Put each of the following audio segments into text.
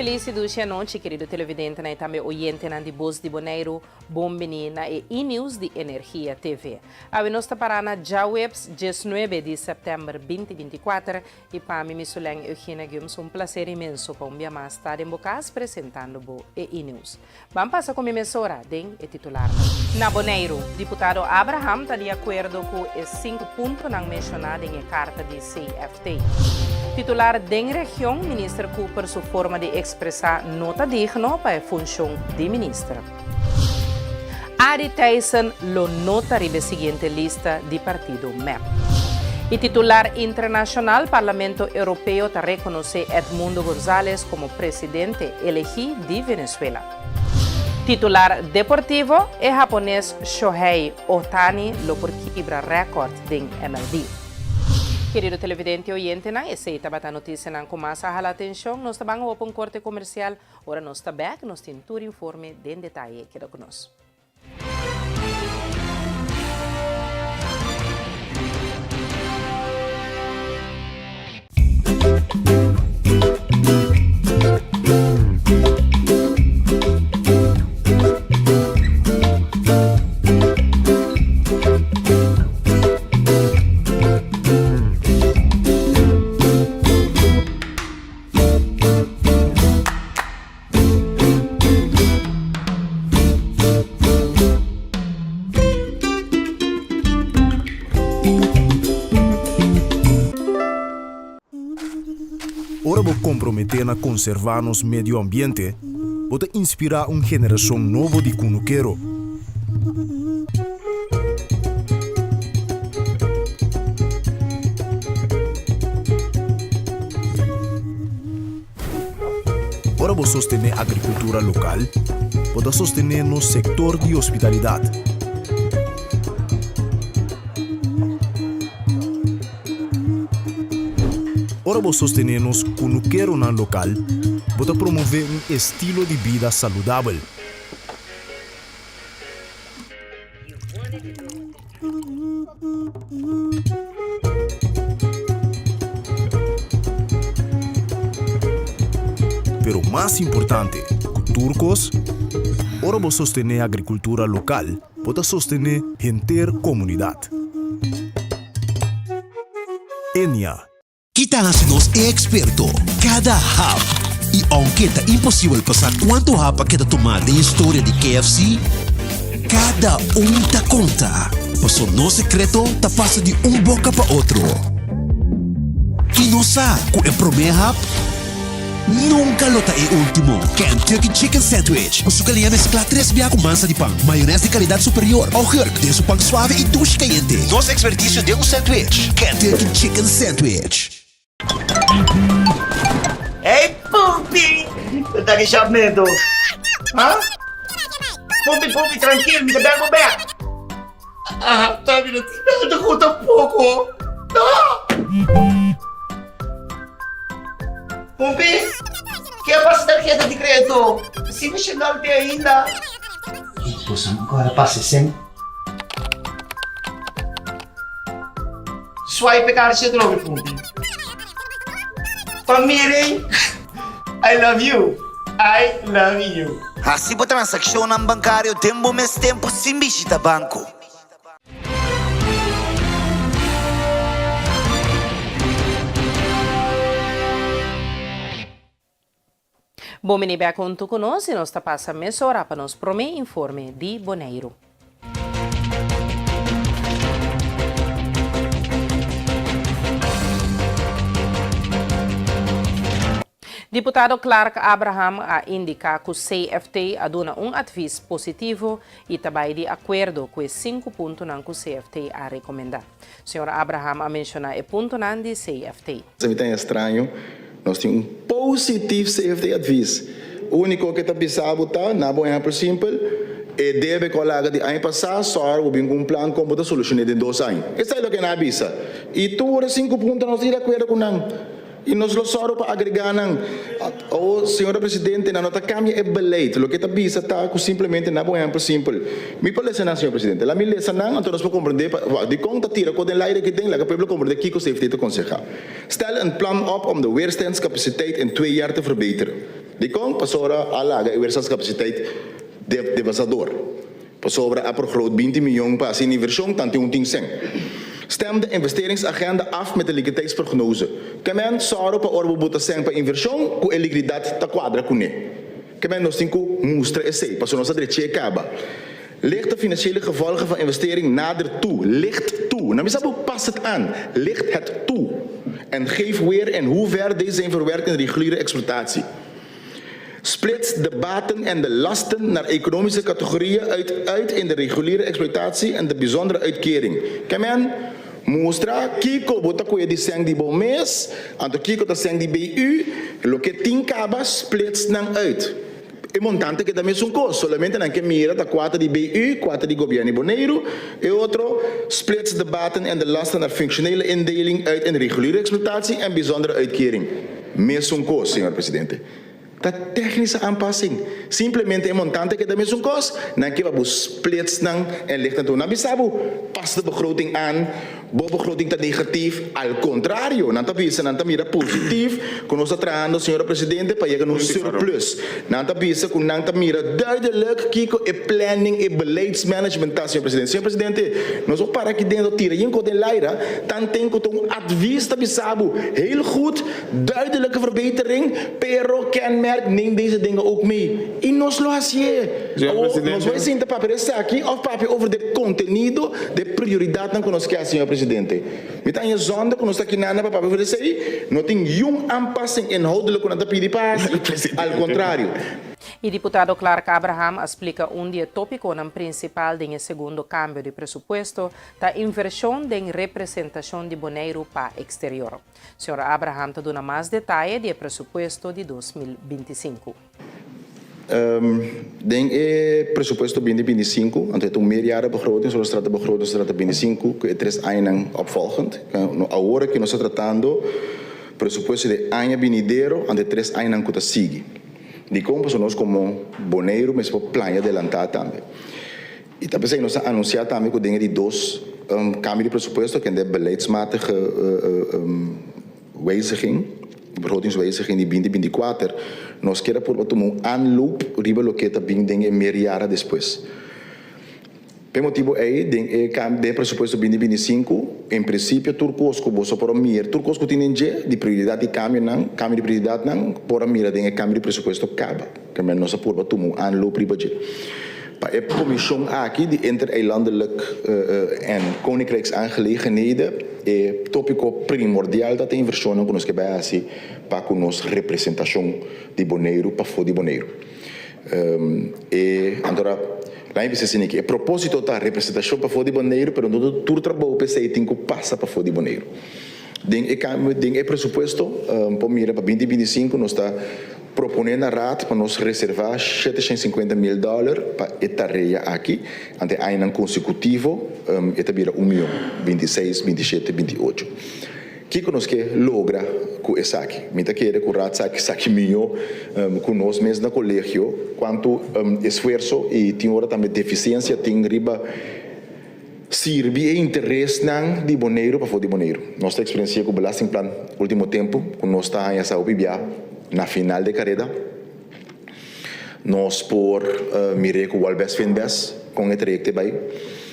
felis i dushi anochi kerido televidentenan i tambe oyentenan di Bos di Boneiru. Bon bini na e E-News di Energia TV. Awe nos ta pará na djaweps diesnuebe di sèptèmber 2024 i pa mi Misulen Eugenia Gumbs un plaser inmenso pa un bia mas ta den bo kas presentando bo e E-News. Ban pasa ku mi mesora den e titularnan. Na Boneiru, diputado Abraham ta di akuerdo ku e sinku puntonan menshoná den e karta di CFT. Titular den region, Minister Cooper su forma di ekspresá no ta digno pa e funshon di minister. Arie Thijssen lo no ta riba e siguiente lista di partido mep. E titular internashonal, Parlamento Europeo ta rekonosé Edmundo Gonzalez komo presidente elegí di Venezuela. Titular deportivo, E hapones Shohei Ohtani lo por kibra rèkòrt den MLB. Kerido televidente i oyentenan, esei tabata notisianan ku mas a hala atenshon. Nos ta ban awo pa un korte komersial. Ora nos ta bèk, nos tin tur informe den detaye. Keda ku nos. Ora bo komprometé na konservá nos medio ambiente, bo ta inspirá un generashon nobo di kunukero. Ora bo sostené agrikultura lokal, bo ta sostené nos sektor di hospitalidat. Ora bo sostené nos kunukeronan lokal, bo ta promové un estilo di bida saludabel. Pero mas importante ku tur kos, ora bo sostené agrikultura lokal, bo ta sostené henter komunidat. Enia. Ki ta hasi nos e eksperto? Kada hap! I ounke ta imposibel pa sa kuantu hap a keda tumá den historia di KFC, kada un ta konta, paso nos sekreto ta pasa di un boka pa otro. I nos sa ku e promé hap nunka lo ta e último. Kentucky Chicken Sandwich ku su galiña mesklá tres bia ku mansa di pan, mayonès di kalidat superior, augurk den su pan suave i dushi kayente. Nos ekspertisio den un sandwich, Kentucky Chicken Sandwich. Hey Pumpi! Bo ta ki shop medo? Ha? Pumpi, Pumpi, trankil, mi ta bel bo bek. Ah, ta mi no tin nada ku tampoko. No! Pumpi, ke a pasa tarheta di kredito? Si mi shendal te ainda. Boso no kòrda pasa esei? Swipe e karchi atrobe, Pumpi. Pa miren, I love you, I love you. Hasi bo transakshonnan bankario den bo mes tempu sin bishita banko. Bon bini bek huntu ku nos i nos ta pasa mesora pa nos promé informe di Boneiru. Diputado Clark Abraham a indiká ku CFT a duna un advis positivo i ta bai di akuerdo ku e sinku puntonan ku CFT a rekomendá. Señor Abraham a menshoná e puntonan di CFT. Mi ta estraño, nos tin un positief CFT advies. Úniko ke ta bisa bo ta, na bo ehèmpel simpel, e debe ku a laga di aña pasá, sòru bo bin ku un plan kon bo ta solushoné den dos aña. Esei loke nan a bisa. I tur e sinku punto nos ta di akuerdo ku nan. I nos lo sòru pa agregá nan. O, señora presidente, nan no ta kambia e beleid. Loke ta bisa ta ku simplemente, na bo ehèmpel simpel. Mi por lesa nan, señor presidente. La mi lesa nan, anto nos por komprendé pa, dikon ta tira kos den laire aki den, laga pueblo komprendé kiko CFT ta konsehá. Stel een plan op om de weerstandscapaciteit in twee jaar te verbeteren. Dikon? Pasobra a laga e weerstandscapaciteit devastador. Pasobra a progroot 20 miyon pa hasi invershon, tantu un tin sen. Stem de investeringsagenda af met de liquiditeitsprognose. Ke men sòru pa ora bo buta sen pa invershon ku e liquididat ta kuadra kuné. Ke men nos tin ku mustra esei, pasobra nos a drech'é kaba. Licht de financiële gevolgen van investering nader toe. Licht toe. Na mi sa bo pas het aan. Licht het toe. En geef weer in hoever deze zijn verwerkt in de reguliere exploitatie. Splits de baten en de lasten naar economische categorieën uit uit in de reguliere exploitatie en de bijzondere uitkering. Ke men mustra kiko bo ta koe di sèn di bo mes, anto kiko ta sèn di BU, loke tin kaba splits nan uit. E montante keda mesun kos, solamente nan ke mira ta kua ta di BU, kua ta di Gobièrnu di Boneiru. E otro, splits de baten en de lasten naar functionele indeling uit in reguliere exploitatie en bijzondere uitkering. Mesun kos, señor presidente. Ta technische aanpassing. Simplemente e montante keda mesun kos, nan ke pa bo splits nan en licht nan tur. Nan bisa bo, pas de begroting aan. Bo begroting ta negatief, al contrario, nan ta bisa nan ta mira positief cu nos ta trahando, señora Presidente, pa yega na un surplus. Nan ta bisa cu nan ta mira duidelijk kico e planning, e beleidsmanagement ta, señor Presidente. Señor Presidente, nos por para aki dentro tira yen cos den laira, tanten cu ta un advies ta bisa bo, heel goed, duidelijke verbetering, pero kenmerk neem deze dingen ook mee. Y nos lo hacié. Señor Awor, nos Presidente. bay sinta papia esaki of papia over de contenido de prioridadnan cu nos kier, señor Presidente. Mi ta haña zonde cu nos ta kinana pa papia over esey. No tin yun aanpassing inhoudelijk cu nan ta pidi pa haci, al contrario. E diputado Clark Abraham a splika un di e tópikonan prinsipal den e segundo kambio di presupuesto ta invershon den representashon di Boneiru pa eksterior. Señor Abraham ta duna mas detaye di e presupuesto di 2025. Den e presupuesto 2025, anto e ta un meerjarenbegroting, zoals trata begroting nos ta trata 25 ku e tres añanan opvolgend. Awor aki nos ta tratando presupuesto di aña binidero anto e tres añanan ku ta sigui. Dikon? Pasobra nos komo Boneiru mester por plania adelantá tambe. I ta p'esei nos a anunsiá tambe ku den e di dos kambio di presupuesto, kende beleidsmatige wijziging, begrotingswijziging di 2024, nos kier a purba tuma un aanloop riba loke ta bin den e meerjaren despues. P'e motibu ei, den e den e presupuesto 2025, en prinsipio tur kos ku boso por a mira, tur kos ku tin den dje di prioridat di kambionan, kambio di prioridatnan, por a mira den e kambio di presupuesto kaba. Kambia nos a purba tuma un aanloop riba dje. Pa e komishon aki di Intereilandelijk en Koninkrijksaangelegenheden e topiko primordial ta ta invershonnan ku nos ke bai hasi pa ku nos representashon di Boneiru pafó di Boneiru. E antora laña bisa asina aki e propósito ta representashon pafó di Boneiru pero no tur trabou p'esei tin ku pasa pafó di Boneiru. Den e kambio den e presupuesto por mira pa 2025 nos ta Proponé na Raad pa nos reservá 750 mil dòler pa e tarea aki, ante añanan konsekutivo e ta bira un mion, 26, 27, 28. Kiko nos ke logra ku esaki? Mi ta kere ku Raad sa esaki mihó ku nos mes na kolegio, kuantu esfuerso i tin ora tambe defisiensia tin riba sirbi e interesnan di Boneiru pafó di Boneiru. Nos ta eksperensiá ku Belastingplan último tempu ku nos ta haña sa hopi bia na final di kareda. Nos por mir'é ku wòl bes fin bes kon e trayekto e bai,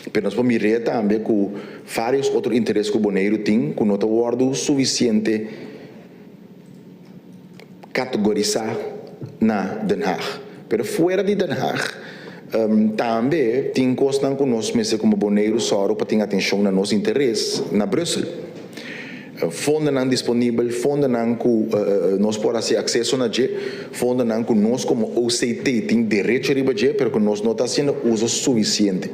pero nos por mir'é tambe ku vários otro interes ku Boneiru tin ku no ta wòrdu sufisiente kategorisá na Den Haag. Pero fuera di Den Haag tambe tin kosnan ku nos mester komo Boneiru sòru pa tin atenshon na nos interes na Brussel. Fondonan disponibel, fondonan ku nos por hasi akseso na dje, fondonan ku nos komo OCT tin derecho riba dje pero ku nos no ta hasiendo uso sufisiente.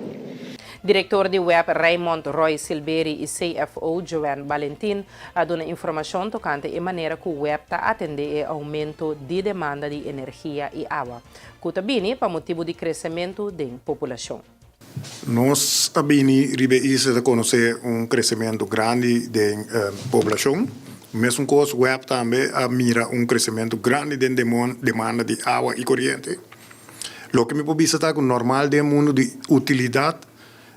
Direktor di web Raymond Roy Silberi i CFO Joanne Balentin a duna informashon tokante e manera ku web ta atendé e oumento di demanda di energia i awa, ku ta bini pa motibu di kresementu den populashon. Nos a bini riba e isla ta konosé un kresementu grandi den poblashon. Mesun kos web tambe a mira un kresementu grandi den demanda di awa i koriente. Loke mi por bisa ta ku normal den mundu di utilidat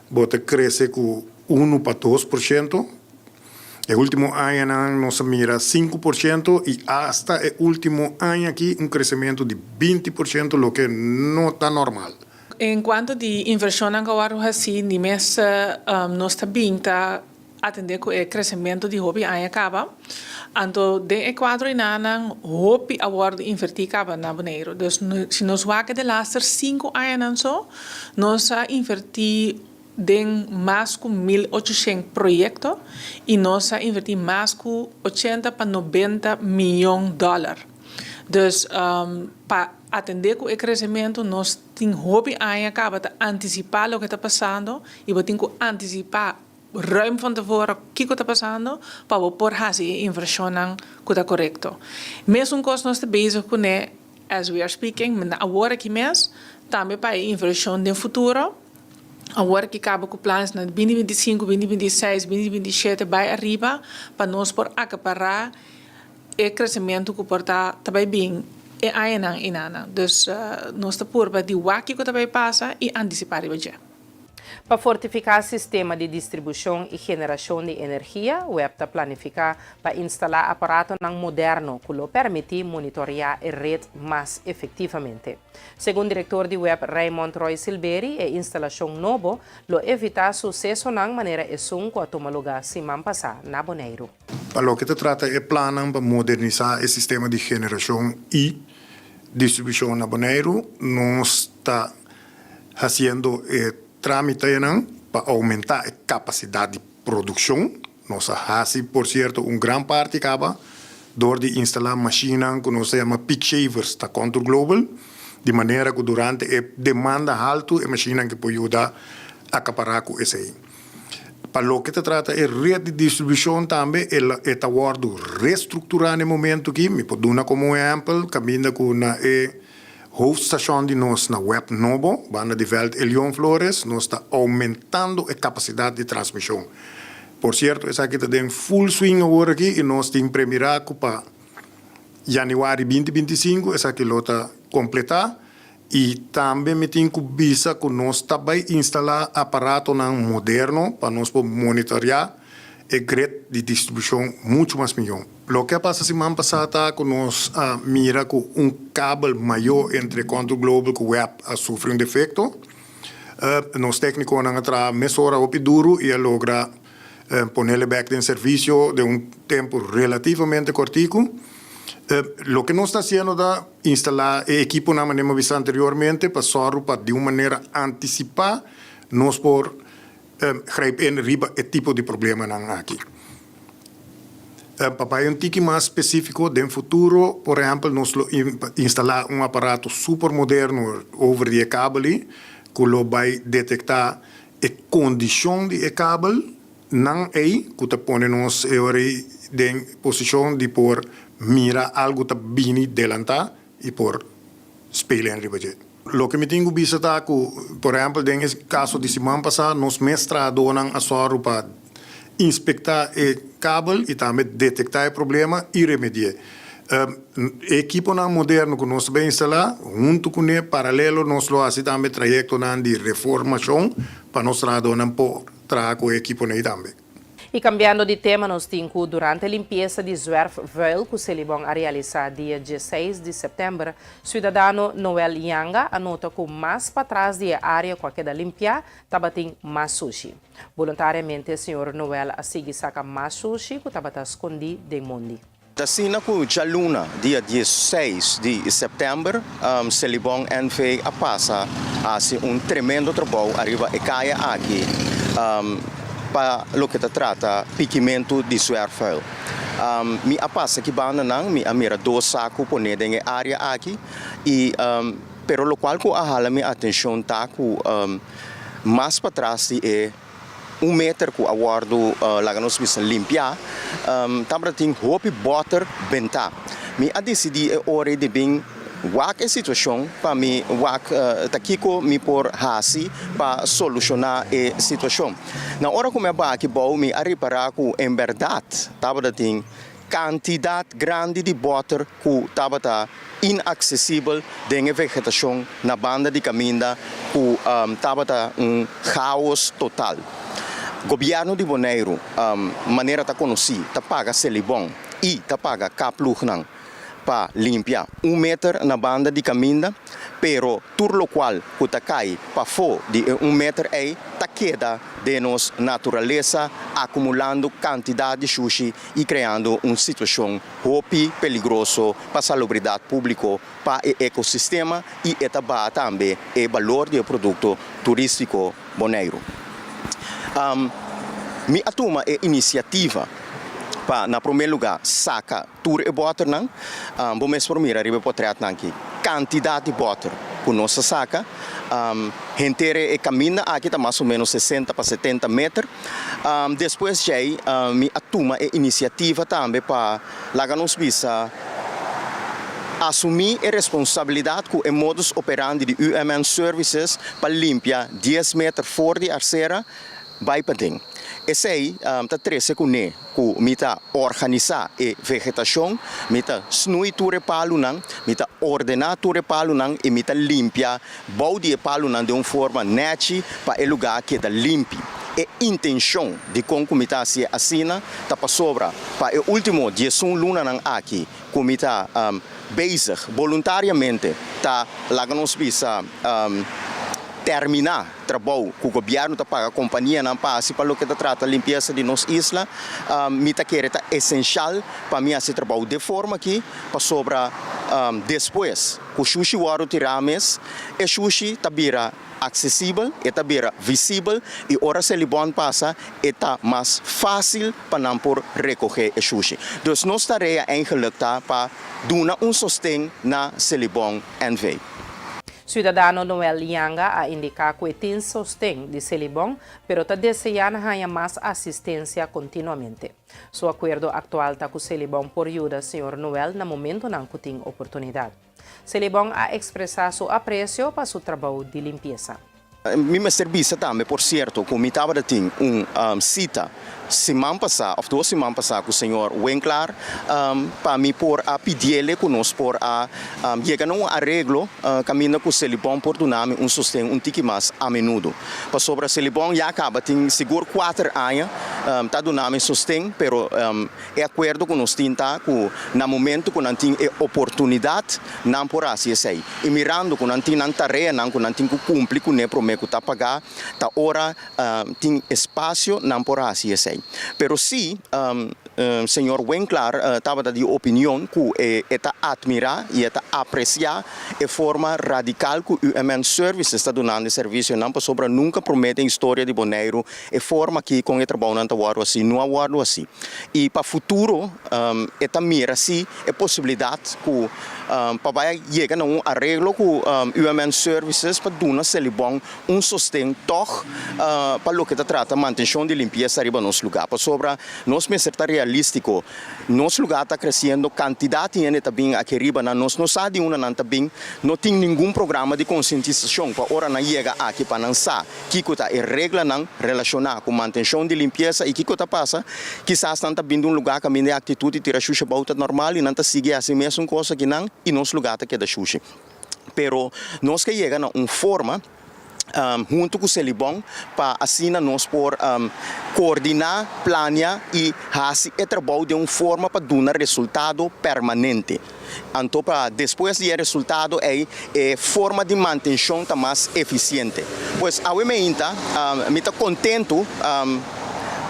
bo ta krese ku unu pa 2%. E último añanan nos a mira 5% i asta e último aña aki un kresementu di 20%, loke no ta normal. En kuanto di invershonnan ku a wòrdu hasi, ni mes nos ta bin ta atendé ku e kresementu di hopi aña kaba. Anto den e kuadro enanan hopi a wòrdu invertí kaba na Boneiru. Dus si nos wak e delaster sinku añanan so, nos a invertí den mas ku 1800 proyekto i nos a invertí mas ku 80 pa 90 mion dòler. Dus pa atendé ku e kresementu nos tin hopi aña kaba ta antisipá loke ta pasando i bo tin ku antisipá ruim van tevoren kiko ta pasando pa bo por hasi e invershonnan ku ta korekto. Mesun kos nos ta bezig kuné as we are speaking, na awor aki mes, tambe pa e invershon den futuro. Awor aki kaba ku plans na 2025, 2026, 2027 bai ariba pa nos por akapará e kresementu ku por ta ta bai bin e añanan enanan. Dus nos ta purba di wak kiko ta bai pasa i antisipá riba dje. Pa fortifiká sistema di distribushon i generashon di energia, WEB ta planifiká pa instalá aparatonan moderno ku lo permití monitoriá e ret mas efektivamente. Segun direktor di WEB Raymond Roy Silberie, e instalashon nobo lo evitá susesonan manera esun ku a tuma lugá siman pasá na Boneiru. Pa loke ta trata e plannan pa modernisá e sistema di generashon i distribushon na Boneiru, nos ta hasiendo e trámitenan pa oumentá e kapasidat di produkshon. Nos a hasi, por sierto, un gran parti kaba dor di instalá mashinnan ku nos ta yama peak shavers ta Contour Global, di manera ku durante e demanda haltu e mashinnan ke por yuda akapará ku esei. Pa loke ta trata e ret di distribushon tambe e ta wòrdu restrukturá na e momentu aki. Mi por duna komo un ehèmpel kaminda ku na e Hoofdstation di nos na web nobo, banda di veld Elion Flores, nos ta aumentando e capacidad di transmision. Por cierto, esaki ta den full swing awor aki y nos tin premira cu pa januari 2025 esaki lo ta completa y tambe mi tin cu bisa cu nos ta bay instala aparatonan moderno pa nos por monitorea e grid di distribucion mucho mas miyon. Loke a pasa siman pasa ta cu nos a mira cu un kabel mayo entre Contour Global cu web a sufri un defecto. Nos tecniconan a traha mesora hopi duro y a logra ponele bek den servicio den un tempo relativamente cortico. Loke nos ta haciendo ta instala e equiponan manera mi a bisa anteriormente pa sòru pa di un manera anticipa nos por grijp in riba e tipo di problemanan aki. Pa bai un tiki mas spesífiko, den futuro, por ehèmpel, nos lo instalá un aparato super moderno over di e kabel ei, ku lo bai detektá e kondishon di e kabel nan ei, ku ta pone nos e ora ei den posishon di por mira algu ta bini delantá i por spelen riba dje. Loke mi tin ku bisa ta ku, por ehèmpel, den e kaso di siman pasá, nos mes trahadónan a sòru pa inspektá e kabel i tambe detektá e problema i remedi'é. E ekiponan moderno ku nos ta bai instalá, huntu kuné, paralelo nos lo hasi tambe trayektonan di reformashon pa nos trahadónan por traha ku e ekiponan ei tambe. I kambiando di tema nos tin ku durante limpiesa di zwerfvuil ku Selibon a realisá dia 16 di sèptèmber, siudadano Noel Yanga a nota ku mas patras di e área ku a keda limpiá tabatin mas sushi. Boluntariamente señor Noel a sigui saka mas sushi ku tabata skondí den mondi. Ta asina ku djaluna, dia 16 di sèptèmber, Selibon NV a pasa hasi un tremendo trabou ariba e kaya aki pa loke ta trata pikimentu di zwerfvuil. Mi a pasa aki bandanan, mi a mira dos saku poné den e área aki i pero lokual ku a hala mi atenshon ta ku mas patras di e un meter ku a wòrdu laga nos bisa limpiá, tabata tin hopi bòter bentá. Mi a disidí e ora ei di bin wak e situashon pa mi wak ta kiko mi por hasi pa solushoná e situashon. Na ora ku mi a baki bou mi a ripará ku en bèrdat tabata tin Kantidat grandi di bòter ku tabata inaksesibel den e vegetashon na banda di kaminda ku tabata un chaos total. Gobièrnu di Boneiru, manera ta konosí, ta paga Selibon i ta paga kapploegnan pa limpia un meter na banda di kaminda, pero tur lokual ku ta kai pafó di e un meter ei ta keda den nos naturalesa akumulando kantidat di shushi i kreando un situashon hopi peligroso pa salubridat públiko, pa e ekosistema i e ta baha tambe e balor di e produkto turístiko Boneiru. Mi a tuma e inisiativa pa na promé lugá saka tur e bòternan. Bo mes por mira riba e potrètnan aki kantidat di bòter ku nos a saka. Henter e kaminda aki ta mas o ménos sesenta pa setenta meter. Despues djei mi a tuma e inisiativa tambe pa laga nos bisa asumí e responsabilidat ku e modus operandi di UMN Services pa limpia dies meter for di arsera bai paden. Esei ta trese kuné ku mi ta organisá e vegetashon, mi ta snui tur e palunan, mi ta ordená tur e palunan i mi ta limpia bou di e palunan den un forma nèchi pa e lugá keda limpi. E intenshon dikon ku mi ta hasié asina ta pasobra pa e último diesun lunanan aki ku mi ta bezig boluntariamente ta laga nos bisa terminá trabou ku gobièrnu ta paga kompanianan pa hasi pa loke ta trata limpiesa di nos isla, mi ta kere ta esenshal pa mi hasi trabou de forma aki pasobra despues ku shushi wòrdu tirá mes e shushi ta bira aksesibel, e ta bira visibel i ora Selibon pasa e ta mas fásil pa nan por rekogé e shushi. Dus nos tarea eigenlik ta pa duna un sosten na Selibon NV. Siudadano Noel Yanga a indiká ku e tin sosten di Selibon, pero ta deseá na haña mas asistensia kontinuamente. Su akuerdo aktual ta ku Selibon por yuda señor Noel na momentonan ku tin oportunidat. Selibon a ekspresá su apresio pa su trabou di limpiesa. Mi mester bisa tambe, por sierto, ku mi tabata tin un sita siman pasá òf dos siman pasá ku señor Winklaar pa mi por a pidiele ku nos por a yega na un areglo kaminda ku Selibon por duna mi un sosten un tiki mas a menudo. Pasobra Selibon ya kaba tin sigur kuater aña ta duna mi sosten, pero E akuerdo ku nos tin ta ku na momento ku nan tin e oportunidat nan por hasi esei. I mirando ku nan tin nan tareanan ku nan tin ku kumpli kuné promé ku ta pagá, ta ora tin espasio nan por hasi esei. Pero si señor Winklaar tabata di opinion ku e ta atmirá i e ta apresiá e forma radikal ku UMN Services ta dunando e servisionan pasobra nunka promé den historia di Boneiru E forma aki kon e trabounan ta wòrdu hasi no a wòrdu hasi. I pa futuro e ta mira si e posibilidat ku pa bai a yega na un areglo ku UMN Services pa duna Selibon un sosten tòg pa loke ta trata mantenshon di limpiesa riba nos lugá. Pasobra nos mester ta realístiko. Nos lugá ta kresiendo, kantidat di hende ta bin aki riba nan, nos no sa di unda nan ta bin, no tin ningun programa di konsientisashon pa ora nan yega aki pa nan sa kiko ta e reglanan relashoná ku mantenshon di limpiesa i kiko ta pasa. Kisas nan ta bin di un lugá kaminda e aktitut di tira shushi abou ta normal i nan ta sigui hasi mesun kos aki nan i nos lugá ta keda shushi. Pero nos ke yega na un forma. huntu ku Selibon pa asina nos por koordiná, plania i hasi e trabou den un forma pa duna resultado permanente. Anto pa despues di e resultado ei e forma di mantenshon ta mas efisiente. Pues awe meinta mi ta kontentu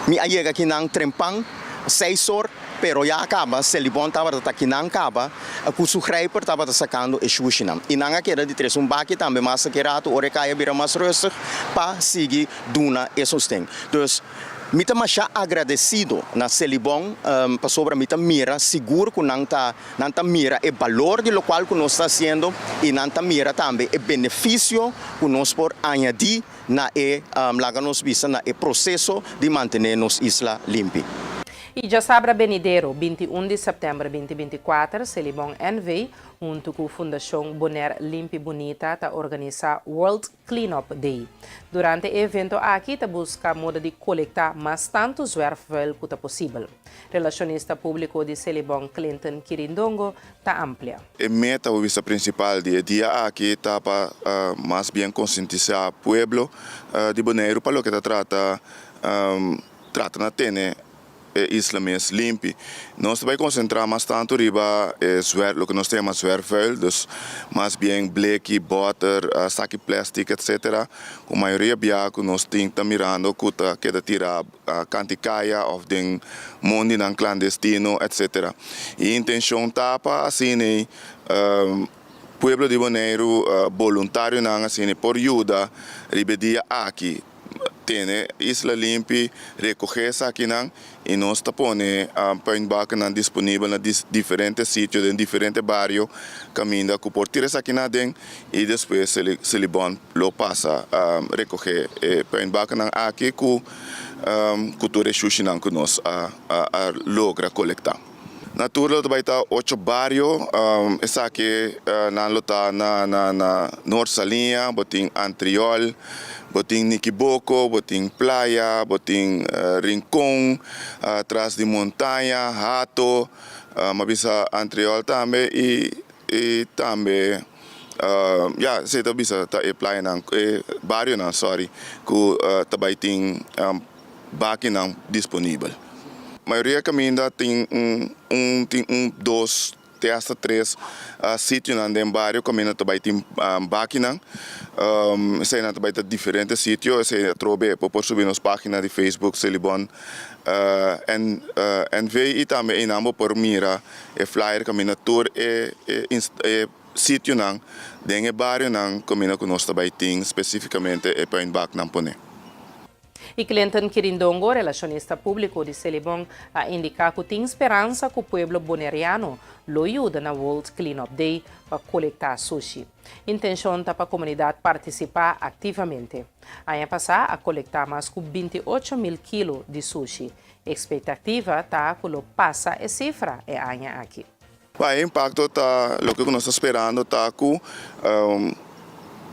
mi a yega akinan trempan seis or. Pero ya a kaba, Selibon tabata ta kinan kaba ku su grijper tabata sakando e shushinan. I nan a keda di tres un baki tambe mas aki ratu ora e kaya bira mas rustig pa sigui duna e sosten. Dus, mi ta masha agradesido na Selibon pasobra mi ta mira sigur ku nan ta nan ta mira e balor di lokual ku nos ta hasiendo i nan ta mira tambe e benefisio ku nos por añadí na e laga nos bisa na e proseso di mantené nos isla limpi. I djasabra benidero, 21 di sèptèmber 2024, Selibon NV, huntu ku Fundashon Bonaire Limpi Bunita ta organisá World Cleanup Day. Durante e evento aki ta buska moda di kolektá mas tantu zwerfvuil ku ta posibel. Relashonista públiko di Selibon Clinton Kirindongo ta amplia. E meta o bista prinsipal di e dia aki ta pa mas bien konsientisá pueblo di Boneiru pa loke ta trata trata na tene e isla mes limpi. Nos ta bai konsentrá mas tantu riba e zwer loke nos ta yama zwerfvuil, dus mas bien bleki, bòter, saki plèstik etsetera, ku mayoria bia ku nos tin ta mirando ku ta keda tirá kanti kaya òf den mondinan klandestino etsetera. E intenshon ta pa asina pueblo di Boneiru, boluntarionan asina por yuda riba e dia aki. Tene isla limpi, rekohé esakinan i nos ta pone puinbakennan disponibel na diferente sitio den diferente bario kaminda ku por tira esakinan aden i despues Selibon lo pasa rekohé e puinbakennan aki ku tur e shushinan ku nos a logra kolektá. Na tur lo ta bai ta ocho bario, esaki nan lo ta na na Noord Saliña, bo tin Antriol, bo tin Nikiboko, bo tin Playa, bo tin Rincon, tras di Montaña, Hato, mi a bisa Antriol tambe y y tambe ya esei ta bisa ta e playanan e barionan sorry ku ta bai tin. Bakinan disponibel. Mayoria kaminda tin un un tin un dos te hasta tres sitionan den bario kaminda ta bai tin bakinan. Eseinan ta bai ta diferente sitio. Esei atrobe bo por subi nos pagina di Facebook Selibon NV i tambe einan bo por mira e flyer kaminda tur e e sitionan den e barionan kaminda ku nos ta bai tin spesifikamente e puinbaknan pone. I Clinton Kirindongo, relashonista públiko di Selibon, a indiká ku tin speransa ku pueblo boneriano lo yuda na World Cleanup Day pa kolektá sushi. Intenshon ta pa komunidat partisipá aktivamente. Aña pasá a kolektá mas ku 28 mil kilo di sushi. Ekspektativa ta ku lo pasa e sifra e aña aki. E impakto ta loke ku nos ta sperando ta ku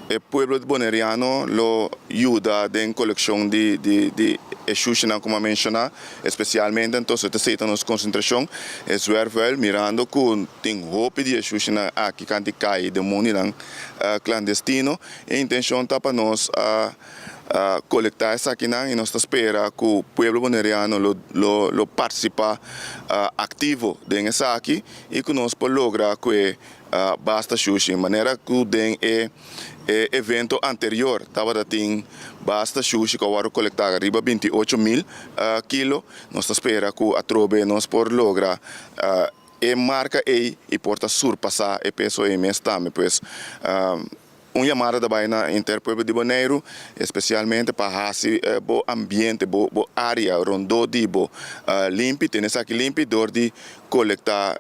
e pueblo boneriano lo yuda den kolekshon di di di e shushinan ku mi a menshoná, espesialmente entonces ta esei ta nos konsentrashon, e zwerfvuil, mirando ku tin hopi di e shushinan aki kanti kai den mundinan klandestino. E intenshon ta pa nos kolektá esakinan i nos ta spera ku pueblo boneriano lo lo lo partisipá aktivo den esaki i ku nos por logra ku e basta shushi manera ku den e e evento anterior tabata tin basta shushi ku a wòrdu kolektá riba 28 mil kilo. Nos ta spera ku atrobe nos por logra e marka ei i por ta surpasá e peso ei mes tambe. Pues un yamada ta bai na henter pueblo di Boneiru, espesialmente pa hasi bo ambiente, bo bo área rondó di bo limpi, tene esaki limpi dor di kolektá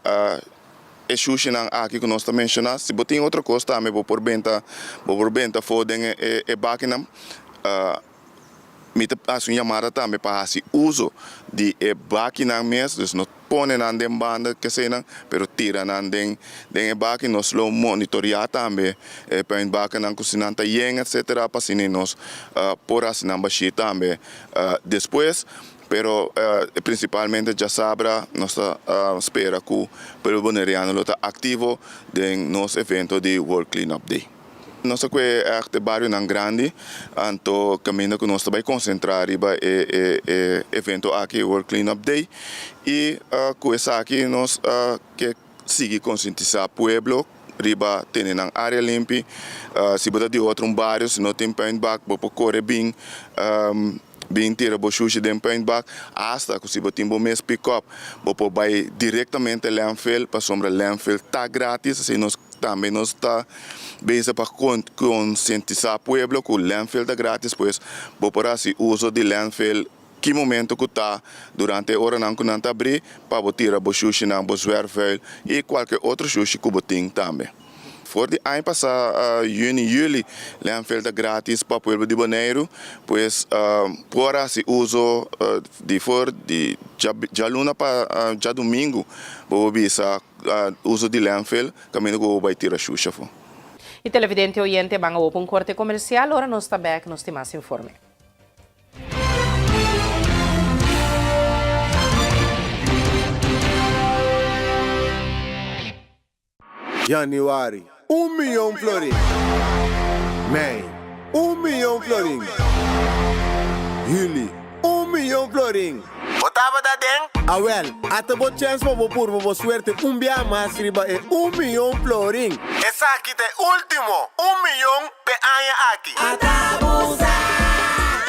e shushinan aki ku nos ta menshoná. Si bo tin otro kos tambe bo por benta bo por benta afó den e bakinan. Mi ta hasi un yamada tambe pa hasi uso di e bakinan mes, dus no pone nan den banda keseinan, pero tira nan den den e baki. Nos lo monitoreá tambe e puinbakennan ku si nan ta yen etsetera pa asina nos por hasi nan bashí tambe despues. Pero prinsipalmente djasabra nos ta spera ku pueblo boneriano lo ta aktivo den nos evento di World Cleanup Day. Nos ta kue ègt e barionan grandi, anto kaminda ku nos ta bai konsentrá riba e e evento aki, e World Cleanup Day, i ku esaki nos ke sigui konsientisá pueblo riba tene nan área limpi. Si bo ta di otro un bario, si no tin puinbak, bo por kore bin bin tira bo shushi den puinbak, asta ku si bo tin bo mes pikòp, bo por bai direktamente landfill, pasobra landfill ta gratis, asina nos tambe nos ta bezig pa konsientisá pueblo ku landfill ta gratis, pues bo por hasi uso di landfill ki momento ku ta durante e oranan ku nan ta abrí pa bo tira bo shushinan, bo zwerfvuil i kualke otro shushi ku bo tin tambe. For di aña pasá yüni, yüli landfill ta gratis pa pueblo di Boneiru, pues por hasi uso di for di djaluna pa djadumingu bo por bisa uso di landfill kaminda ku bo bai tira shusha afó. Y televidente oyente ban awo pa un corte comercial, ora nos ta bek nos tin mas informe. Januari, un miyon florin. Mei, un miyon florin. Juli, un miyon florin. Bo tabata den? Awel, ata bo chèns pa bo purba bo suerte un biaha mas riba e un miyon florin. Esaki ta e último un miyon p'e aña aki. Ata bo sa!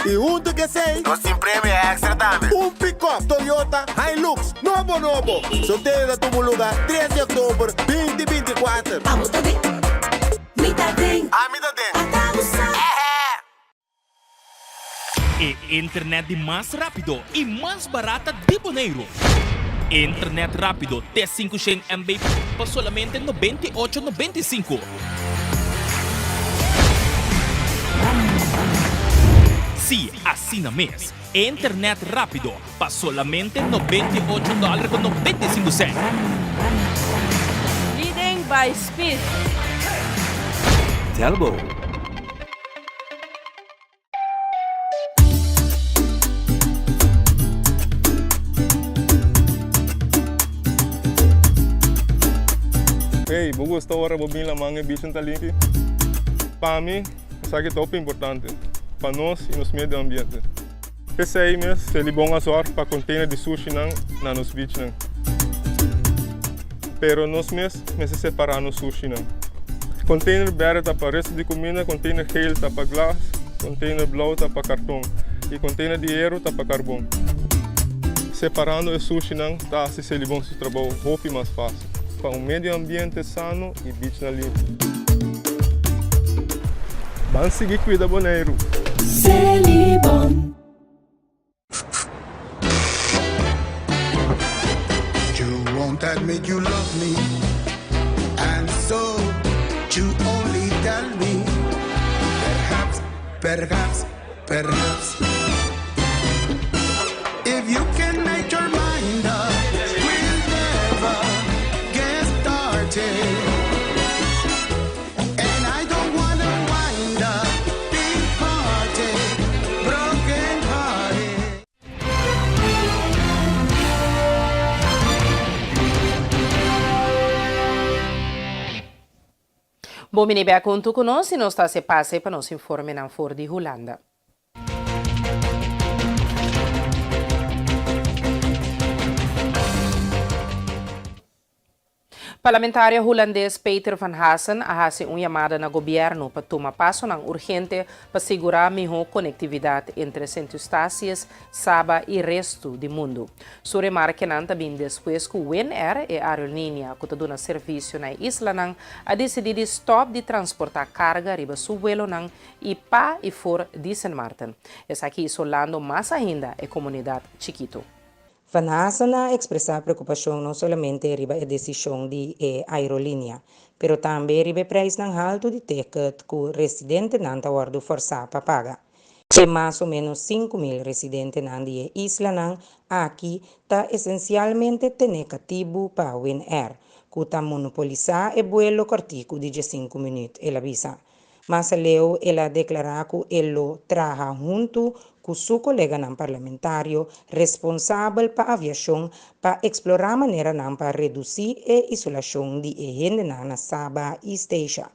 I huntu ku esei, nos tin premio èkstra tambe. Un pikòp Toyota Hilux nobo nobo! Sorteo ta tuma lugá tres di òktober binti 24. Abo ta den, mi ta den. Ami ta den. Ata bo sa! Ehe! E internet di mas rápido i mas barata di Boneiru. Internet rápido te 500 MB pa solamente 98 95. Sí, asina mes. Internet rápido pa solamente 98 dòler ku 95 sènt. Leading by speed. Telbo. Hey, bo gusta ora bo bin laman e bichan ta limpi? Pa mi, esaki ta hopi importante pa nos y nos medio ambiente. P'esei mes, Selibon a zorg pa container di sushinan na nos beachnan. Pero nos mes mester separa nos sushinan. Container berde ta pa resto di cuminda, container geel ta pa glas, container blauw ta pa carton y container di hero ta pa carbon. Separando e sushinan ta haci Selibon su trabou hopi mas facil pa un medio ambiente sano y beachnan limpi. Ban sigui cuida Boneiru! Selibon. You won't admit you love me And so you only tell me Perhaps, perhaps, perhaps If you can make your mind up We'll never get started And I don't wanna wind up Departed, broken hearted Bon bini bek huntu ku nos i nos ta hasi pase pa nos informenan for di Hulanda. Parlamentario hulandes Peter van Hassen a hasi un yamada na gobièrnu pa tuma pasonan urgente pa sigurá mihó konektividat entre Sint Eustatius, Saba i restu di mundu. Su remarkenan ta bin despues ku Winair, e aerolínea ku ta duna servisio na e islanan, a disidí di stòp di transportá karga riba su vuelonan i pa i for di Sint Maarten. Esaki isolando mas ainda e komunidat chikitu. Van Hassen a ekspresá preokupashon no solamente riba e desishon di e aerolínea, pero tambe riba e preisnan haltu di ticket ku residentenan ta wòrdu fòrsá pa paga. E mas o ménos 5000 residentenan di e islanan aki ta esensialmente tene katibu pa Winair, ku ta monopolisá e buelo kòrtiku di diesinku minüt, el a bisa. Mas aleu el a deklará ku e lo traha huntu ku su koleganan parlamentario responsabel pa aviashon pa eksplorá maneranan pa redusí e isolashon di e hendenan na Saba i Statia.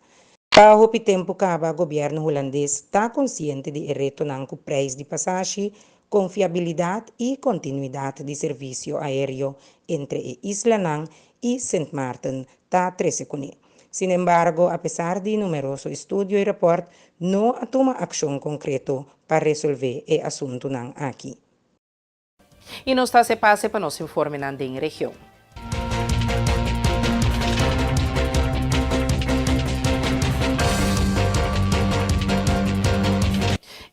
Pa hopi tempu kaba gobièrnu hulandes ta konsiente di e retonan ku preis di pasashi, konfiabilidat i kontinuidat di servisio aéreo entre e islanan i Sint Maarten ta trese kuné. Sin embargo, apesar di numeroso estudio i rapòrt, no a tuma akshon konkreto pa resolvé e asuntunan aki. I nos ta hasi pase pa nos informenan den region.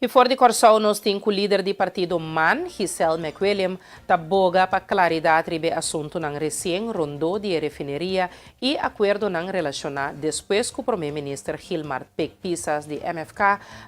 I for di Kòrsou nos tin ku lider di partido man, Giselle McWilliam, ta boga pa klaridat riba e asuntunan resien rondó di e refineria i akuerdonan relashoná despues ku Promé Minister Gilmar Pik Pisas di MFK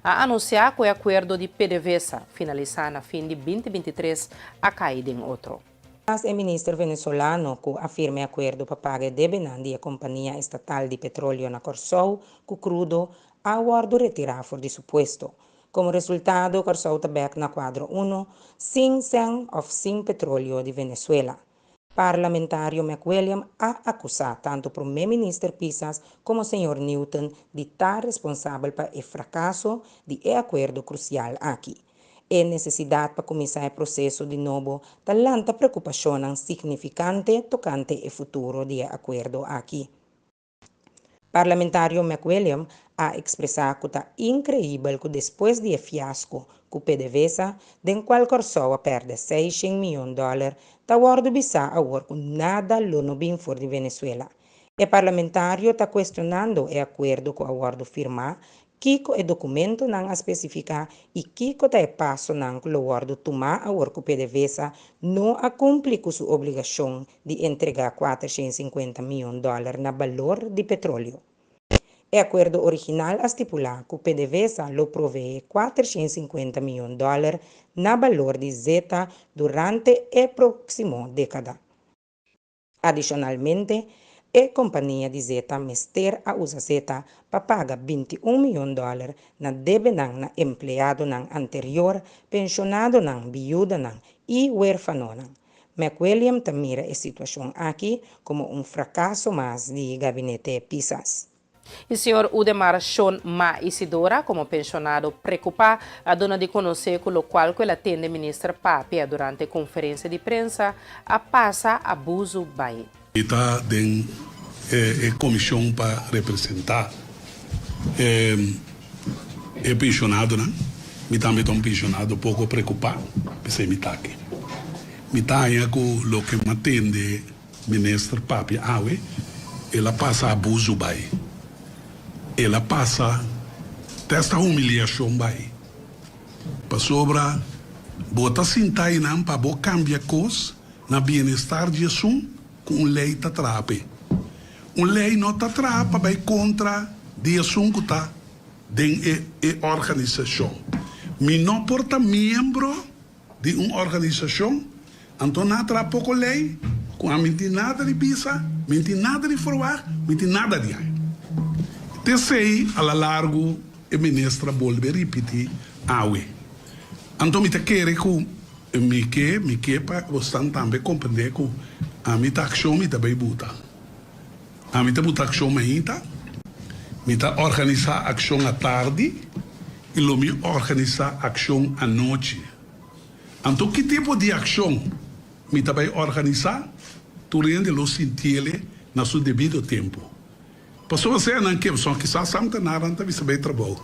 a anunsiá ku e akuerdo di PDVSA, finalisá na fin di 2023, a kai den otro. Mas e minister venezolano ku a firma e akuerdo pa paga e debenan di e kompania estatal di petroleo na Kòrsou ku krudo a wòrdu retirá for di su puesto. Komo resultado Kòrsou ta bèk na kuadro uno, sin sèn òf sin petroleo di Venezuela. Parlamentario McWilliam a akusá tantu Promé Minister Pisas komo señor Newton di ta responsabel pa e frakaso di e akuerdo krusial aki. E nesesidat pa kuminsá e proseso di nobo ta lanta preokupashonnan signifikante tokante e futuro di e akuerdo aki. Parlamentario McWilliam a ekspresá ku ta inkreibel ku despues di e fiasko ku PDVSA, den kual Kòrsou a pèrdè seishent mion dòler, ta wòrdu bisá awor ku nada lo no bin for di Venezuela. E parlamentario ta kuestionando e akuerdo ku a wòrdu firmá Kiko e dokumentonan a spesifiká i kiko ta e pasonan ku lo wòrdu tumá awor ku PDVSA no a kumpli ku su obligashon di entregá 450 mion dòler na balor di petroleo? E akuerdo original a stipulá ku PDVSA lo proveé 450 mion dòler na balor di zeta durante e próksimo dékada. Adishonalmente, e kompania di zeta mester a usa zeta pa paga 21 mion dòler na debenan na empleadonan anterior, penshonadonan, biudanan i huerfanonan. McWilliam ta mira e situashon aki komo un frakaso mas di gabinete Pisas. E señor Udemar Shon Ma Isidora, komo penshonado preokupá, a duna di konosé ku lokual ku el a tende minister papia durante konferensia di prensa a pasa abusu bai. Mi ta den e komishon pa representá e penshonadonan. Mi tambe ta un penshonado poko preokupá, p'esei mi ta aki. Mi ta haña ku loke mi a tende Minister papia awe, el a pasa abuso bai. El a pasa te hasta humiliacion bai. Pasobra bo ta sinta einan pa bo cambia cos na bienestar di esun cu un ley ta traha p'e. Un ley no ta traha pa bai contra di esun cu ta den e e organisacion. Mi no por ta miembro di un organisashon, anto nan a traha poko lei ku a mi tin nada di bisa, mi tin nada di forwagt, mi tin nada di haña. T'esei a la largu e minister a bolbe ripiti awe. Anto mi ta kere ku mi ke, mi ke pa bosnan tambe komprende ku ami ta akshon mi ta bai buta. Ami ta buta akshon mainta, mi ta organisá akshon atardi i lo mi organisá akshon anochi. Anto ki tipo di akshon mi ta bai organisá? Tur hende lo sintiele na su debido tempu. Pasobra sea nan ke, pasobra kisas ambtenaar nan ta bisa bai trabou.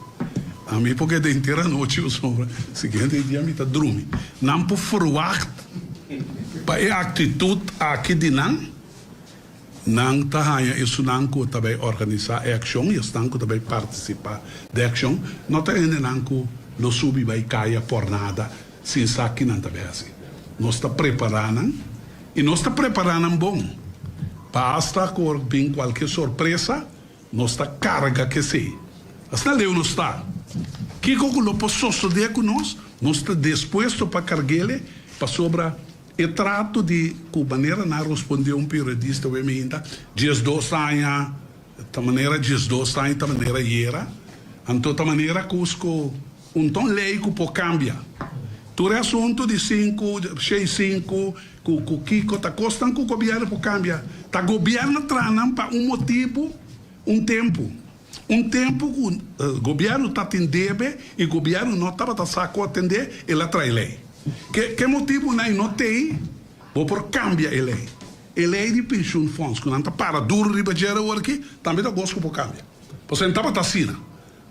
Ami por keda henter anochi pasobra siguiente dia mi ta drumi. Nan por ferwagt pa e aktitut aki di nan. Nan ta haña esunnan ku ta bai organisá e akshon i esnan ku ta bai partisipá den e akshon no ta hendenan ku lo subi bai kaya por nada sin sa ki nan ta bai hasi. Nos ta prepará nan i nos ta prepará nan bon pa asta ku or bin kualke sorpresa nos ta karga kesei. Asina leu nos ta. Kiko ku lo por sosodé ku nos, nos ta dispuesto pa karg'ele pasobra E trato di cu manera nan a responde un periodista we minta 12 aña ta manera 12 aña ta manera ayera anto ta manera cusco un ton ley cu por cambia tur e asunto di sinku shei sinku cu cu kico ta cosnan cu gobierno por cambia ta gobierno traha nan pa un motibo un tempo un tempo cu gobierno ta tin debe y gobierno no tabata sa cu atende el a trae ley. Ke ke motibu nan no tei bo por kambia e lei? E lei di pensioenfonds ku nan ta para duru riba dje awor aki tambe ta gos ku por kambia. Pasobra e tabata asina.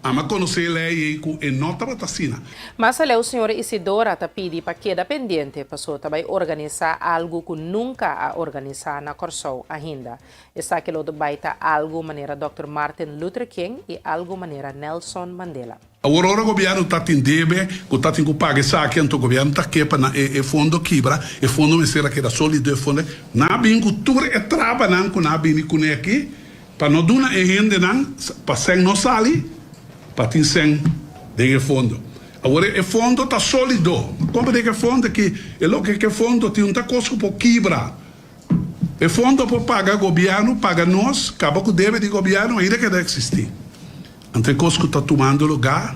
Ami a konosé e lei ei ku e no tabata asina. Mas aleu señora Isidora ta pidi pa keda pendiente paso ta bai organisá algu ku nunka a organisá na Kòrsou ainda. Esaki lo bai ta algu manera Dòkter Martin Luther King i algu manera Nelson Mandela. Awor ora gobièrnu ta tin debe ku ta tin ku paga esaki anto gobièrnu ta ke pa nan e fondo kibra, e fondo mester a keda solido e fondo nan a bin ku tur e trabanan ku nan a bini kuné aki pa no duna e hendenan pa sèn no sali pa tin sèn den e fondo. Awor e fondo ta solido komprende ku e fondo aki e loke ku e fondo tin un ta kos ku por kibra e fondo por paga gobièrnu paga nos kaba ku debe di gobièrnu ainda keda eksistí. Anto e kos ku ta tumando lugá,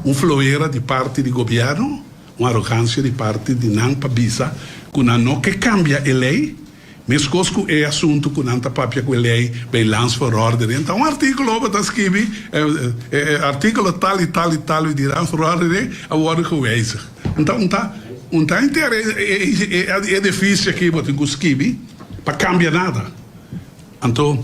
un floera di parti di gobièrnu, un arogansia di parti di nan pa bisa ku nan no ke kambia e lei, meskos ku e asuntu ku nan ta papia ku e lei bij landsverordening. Ta un artíkulo bo ta skibi, e artíkulo tal i tal i tal di landsverordening a wòrdu gewijzigd. Un ta un ta un ta henter e edifisio aki bo tin ku skibi pa kambia nada. Anto,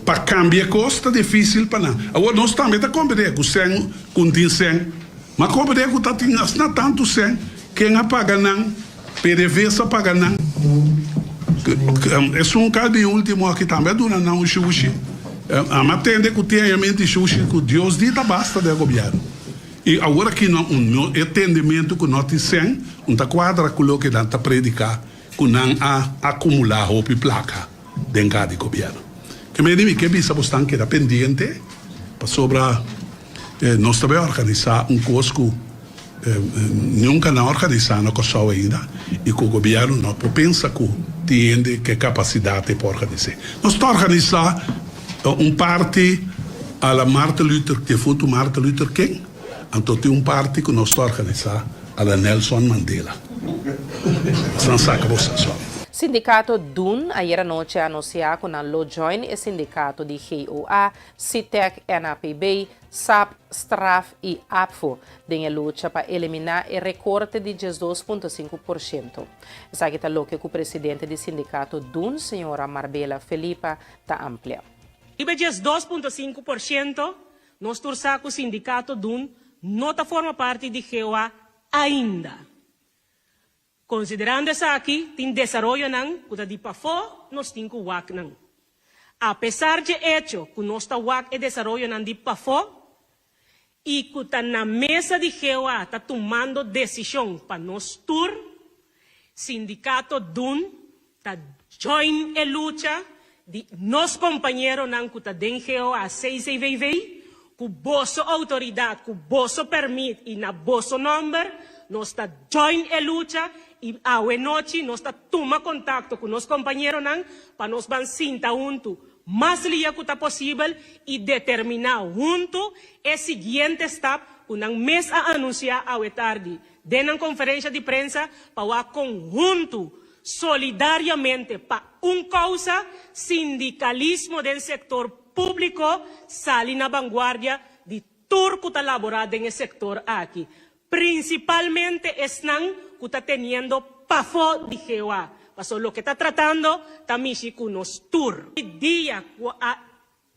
pa kambia e kos ta difísil pa nan. Awor, nos tambe ta komprendé ku sèn ku no tin sèn. Ma komprendé ku ta tin asina tantu sèn, ken a paga nan? PDVSA a paga nan. Esun kal di último aki tambe a duna nan un shushi. Ami a tende ku tin hañamento di shushi ku Dios di ta basta den gobièrnu. I awor aki no un e tendementu ku no tin sèn, un ta kuadra ku loke nan ta prediká ku nan a akumulá hopi plaka den ka di gobièrnu. Ke mei di mi ke bisa bosnan keda pendiente pasobra nos ta bai organisá un kos ku nunka nan a organisá na Kòrsou ainda i ku gobièrnu no por pensa ku tin hende ku e kapasidat ei por organis'é. Nos ta organisá un parti a la Martin Luther, defuntu Martin Luther King, anto tin un parti ku nos ta organisá a la Nelson Mandela. San saca bo sa so. Sindikato dun ayera nochi a anuncia cu nan lo join e sindikato di GOA, Sitec, NAPB, sap, Straf y APFO den e lucha pa elimina e recorte di 12.5%. Esaki ta loke cu presidente di sindikato dun, señora Marbella Felipa, ta amplia. Riba e 12.5%, nos tur sa cu sindikato dun no ta forma parti di GOA Ainda. Konsiderando esaki, tin desaroyonan ku ta di pafó nos tin ku wak nan. Apesar dje echo ku nos ta wak e desaroyonan di pafó i ku ta na mesa di GOA ta tumando desishon pa nos tur, Sindikato dun ta join e lucha di nos kompañeronan ku ta den GOA CCVV, ku boso outoridat, ku boso pèrmit i na boso nòmber, nos ta join e lucha i awe nochi nos ta tuma kontakto ku nos kompañeronan pa nos ban sinta huntu mas lia ku ta posibel i determiná huntu e siguiente stap ku nan mes a anunsiá awe tardi den nan konferensha di prensa pa wak kon huntu Solidariamente pa un kousa, sindikalismo den sektor públiko sali na banguardia di tur ku ta laborá den e sektor aki, prinsipalmente esnan ku ta teniendo pafó di GOA, pasobra loke ta tratando ta mishi ku nos tur. Dia ku a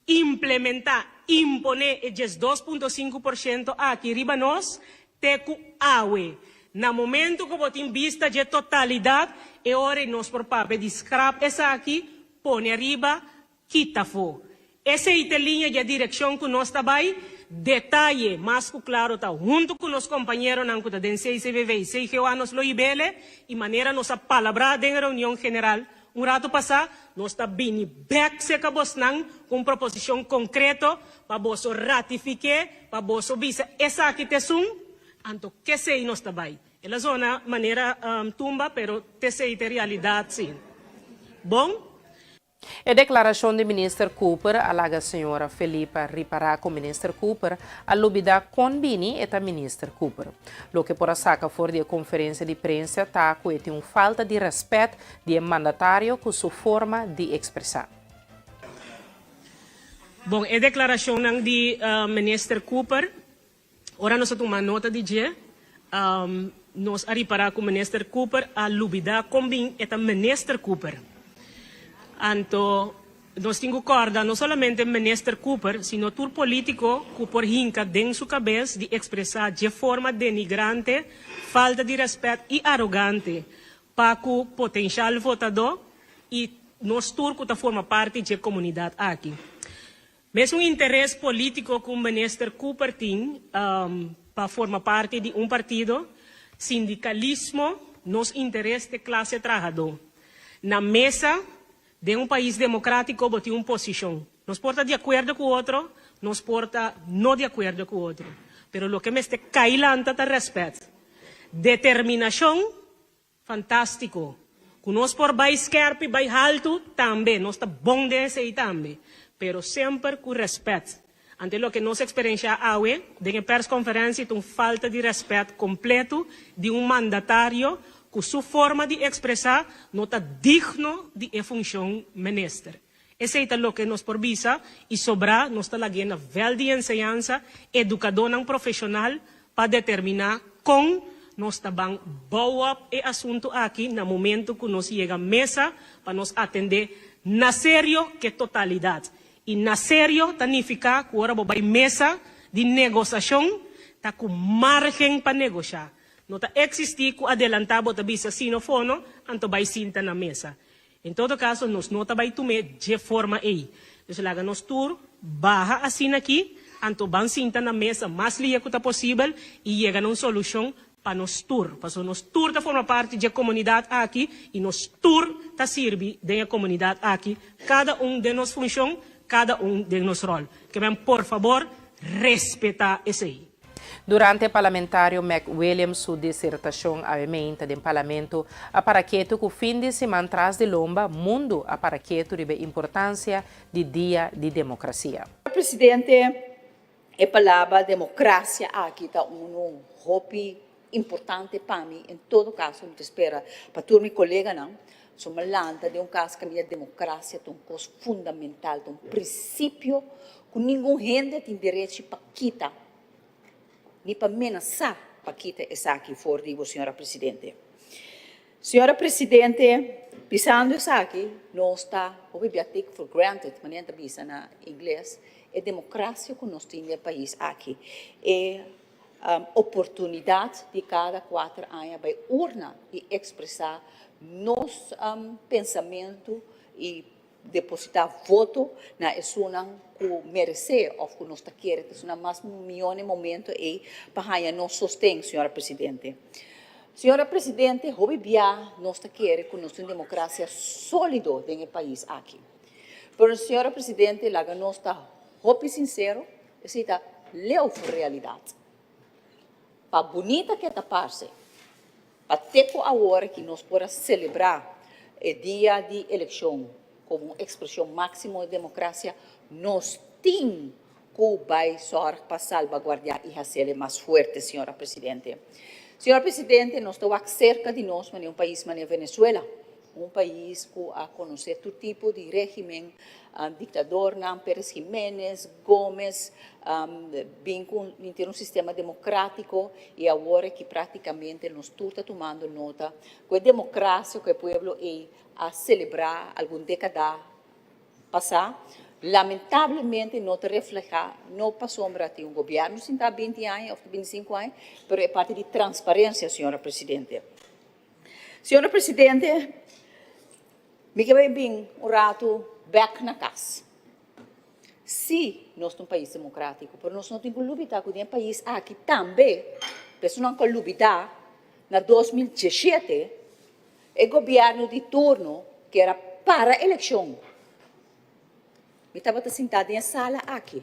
Implementá, imponé e 12.5% aki riba nos te ku awe. Na momentu ku bo tin bista dje totalidat, e ora ei nos por papia di skrap esaki, pone ariba, kita afó. Esei ta e liña dje direkshon ku nos ta bai. Detaye mas ku klaro ta huntu ku nos kompañeronan ku ta den CCVV i CGOA nos lo hib'ele i manera nos a palabrá den e reunion general Un ratu pasá, nos ta bini bèk serka bosnan ku un proposishon konkreto pa boso ratifik'é, pa boso bisa esaki ta esun, anto kesei nos ta bai. El a zona manera tumba, pero t'esei ta e realidat sí. Bon. E deklarashon di Minister Cooper a laga señora Felipa ripará ku Minister Cooper a lubidá kon bini e ta Minister Cooper. Loke por a saka for di e konferensia di prensa ta ku e tin un falta di rèspèt di e mandatario ku su forma di ekspresá. Bon, e deklarashonnan di Minister Cooper, ora nos a tuma nota di dje, nos a ripará ku Minister Cooper a lubidá kon bin e ta Minister Cooper. Anto. Nos tin ku kòrda no solamente Minister Cooper, sino tur polítiko ku por hinka den su kabes di ekspresá dje forma denigrante, falta di rèspèt i arogante pa ku potenshal votadó i nos tur ku ta forma parti dje komunidat aki. Mesun interes polítiko ku Minister Cooper tin pa forma parti di un partido, sindikalismo, nos interes t'e klase trahadó. Na mesa Den un pais democratico bo tin un posicion. Nos por ta di acuerdo cu otro, nos por ta no di acuerdo cu otro. Pero loke mester cay lanta ta respet. Determinacion, fantastico. Cu nos por bay skerpi, bay halto, tambe. Nos ta bon den esey tambe. Pero semper cu respet. Ante loke nos experencia awe den e persconferencia ta un falta di respet completo di un mandatario cu su forma di expresa no ta digno di e funcion minister. Esey ta loke nos por bisa y sobra nos ta lag'e na vel di enseñansa, educadornan profesional pa determina con nos ta ban bouw op e asunto aki na momento cu nos yega mesa pa nos atende na serio ke totalidad. I na serio ta nifiká ku ora bo bai mesa di negosashon ta ku márgen pa negoshá. No ta eksistí ku adelantá bo ta bisa sí no fono, anto bai sinta na mesa. En todo kaso nos no ta bai tum'é dje forma ei. Dus laga nos tur baha asina aki, anto ban sinta na mesa mas lia ku ta posibel i yega na un solushon Pa nos tur, pasobra nos tur ta forma parti dje komunidat aki i nos tur ta sirbi den e komunidat aki, kada un den nos funshon, kada un den nos ròl. Ke men por fabor respetá esei. Durante parlamentario Mac Williams su disertashon awe meinta den parlamento a para ketu ku fin di siman tras di lomba mundu a para ketu riba e importansia di Dia di Demokrasia. Presidente, E palabra democracia aki ta uno hopi importante pa mi, en todo caso mi ta spera pa tur mi coleganan, so mi a lanta den un cas caminda democracia ta un cos fundamental, ta un principio cu ningun hende tin derechi pa kita ni pa menasa pa kita esaki for di bo, señora Presidente. Señora Presidente, bisando esaki, nos ta hopi bia take for granted, manera nan ta bisa na ingles, e democracia cu nos tin den e pais aki. E oportunidad di cada cuater aña bay urna y expresa nos pensamento y deposita voto na esunnan cu merece of cu nos ta kere ta esunnan mas mihor na e momento ey pa haya nos sosten, señora Presidente. Señora Presidente, hopi bia nos ta kere cu nos tin un democracia solido den e pais aki. Pero, señora Presidente, laga nos ta hopi sincero, esey ta leu for realidad. Pa bunita ke ta parse, pa te ku awor ki nos por a selebrá e dia di elekshon komo un ekspreshon máksimo di demokrasia, nos tin ku bai sòrg pa salbaguardiá i hasiel e mas fuerte, señora Presidente. Señora Presidente, nos ta wak serka di nos manera un pais manera Venezuela. Un pais ku a konosé tur tipo di régimen, diktadornan, Pérez Jiménez, Gómez, bin ku bin tin un sistema demokrátiko i awor aki práktikamente nos tur ta tumando nota ku e demokrasia ku e pueblo ei a selebrá algun dékada pasá, lamentablemente no ta reflehá, no pasobra tin un gobièrnu sintá binti aña òf bintisinku aña, pero e parti di transparensia, señora Presidente. Señora Presidente, mi ke bai bin un ratu bek na kas. Sí, nos ta un pais demokratiko, pero nos no tin ku lubida ku den e pais aki tambe personan ku a lubida na 2017 e gobièrnu di turno kier a para elekshon. Mi tabata sintá den e sala aki.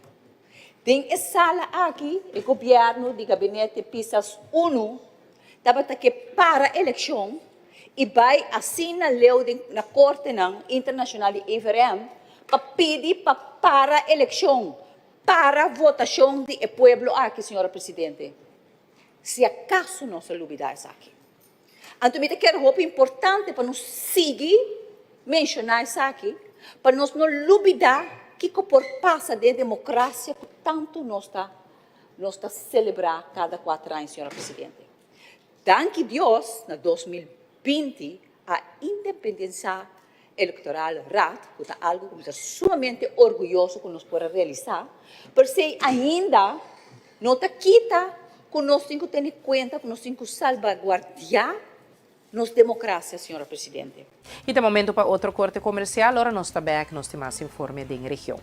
Den e sala aki e gobièrnu di gabinete Pisas Uno tabata ke para elekshon i bai asina leu den na kortenan internashonal di EVRM pa pidi pa para elekshon, para votashon di e pueblo aki, señora Presidente. Si akaso nos a lubidá esaki. Anto mi ta kere hopi importante pa nos sigui menshoná esaki, pa nos no lubidá kiko por pasa den e demokrasia ku tantu nos ta nos ta selebrá kada kuater aña, señora Presidente. Danki Dios na 2020 a independensá. Electoral Raad, ku ta algu ku mi ta sumamente orguyoso ku nos por a realisá, pero esei ainda no ta kita ku nos tin ku tene kuenta ku nos tin ku salbaguardiá nos demokrasia, señora Presidente. I ta momento pa otro korte komersial, ora nos ta bèk nos tin mas informe den region.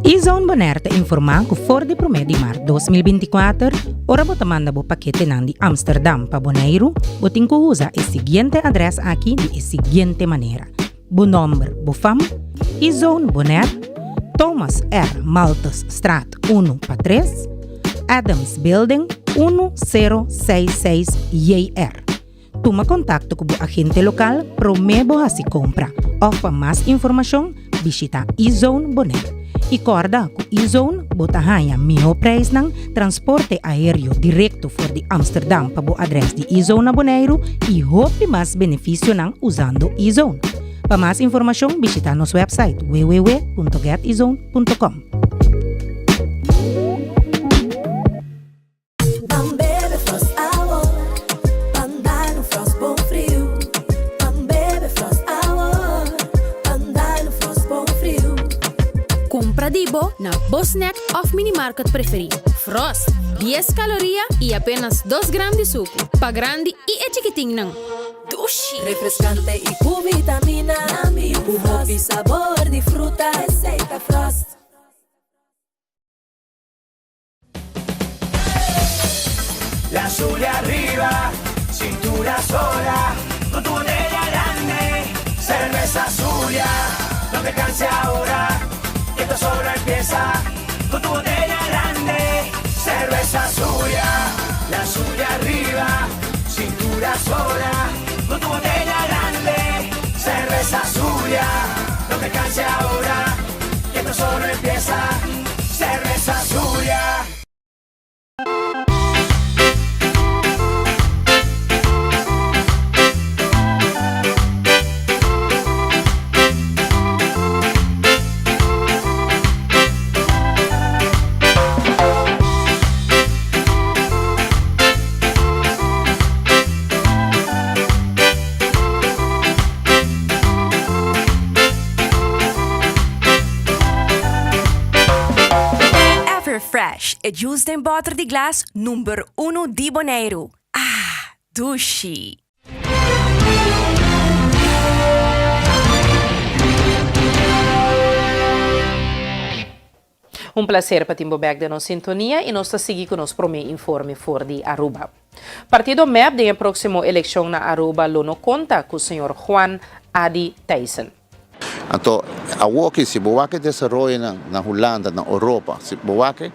E-Zone Bonaire ta informá ku for di promé di mart 2024, ora bo ta manda bo paketenan di Amsterdam pa Boneiru, bo tin ku usa e siguiente adrès aki di e siguiente manera, bo nòmber, bo fam, E-Zone Bonaire, Thomas R. Malthusstraat unu pa tres, Adams Building, unu sero seis seis JR. Tuma kontakto ku bo agente lokal promé bo hasi kompra òf pa mas informashon bishita E-Zone Bonaire. I kòrda ku E-Zone bo ta haña mihó preisnan, transporte aéreo direkto for di Amsterdam pa bo adrès di E-Zone na Boneiru i hopi mas benefisionan usando E-Zone. Pa mas informashon bishita nos wèpsait www.getezone.com. Ban bebe Frost awor, ban dal un Frost bon friu. Ban bebe Frost awor, ban dal un Frost bon friu. Kumpra di bo na bo snack òf minimarket preferí. Frost, dies kaloria i apenas dos gram di suku. Pa grandi i e chikitinnan. Dushi! Refreskante i ku vitamina. Ku hopi sabor di fruta. Esei ta Frost. La Zulia arriba, cintura sola, con tu botella grande, cerveza Zulia, no te canses ahora, que esto solo empieza, con tu botella grande, cerveza Zulia, la Zulia arriba, cintura sola, con tu botella grande, cerveza Zulia, no te canses ahora, que esto solo empieza. Cerveza Zulia. Everfresh, e juice den bòter di glas number unu di Boneiru. Ah, dushi! Un placer pa tin bo bek den nos sintonia y nos ta sigui cu nos prome informe for di Aruba. Partido mep den e proximo eleccion na Aruba lo no conta cu señor Juan Adi Thijssen. Anto awoki si bo wak e desaroyonan na Hulanda, na Oropa, si bo wak e,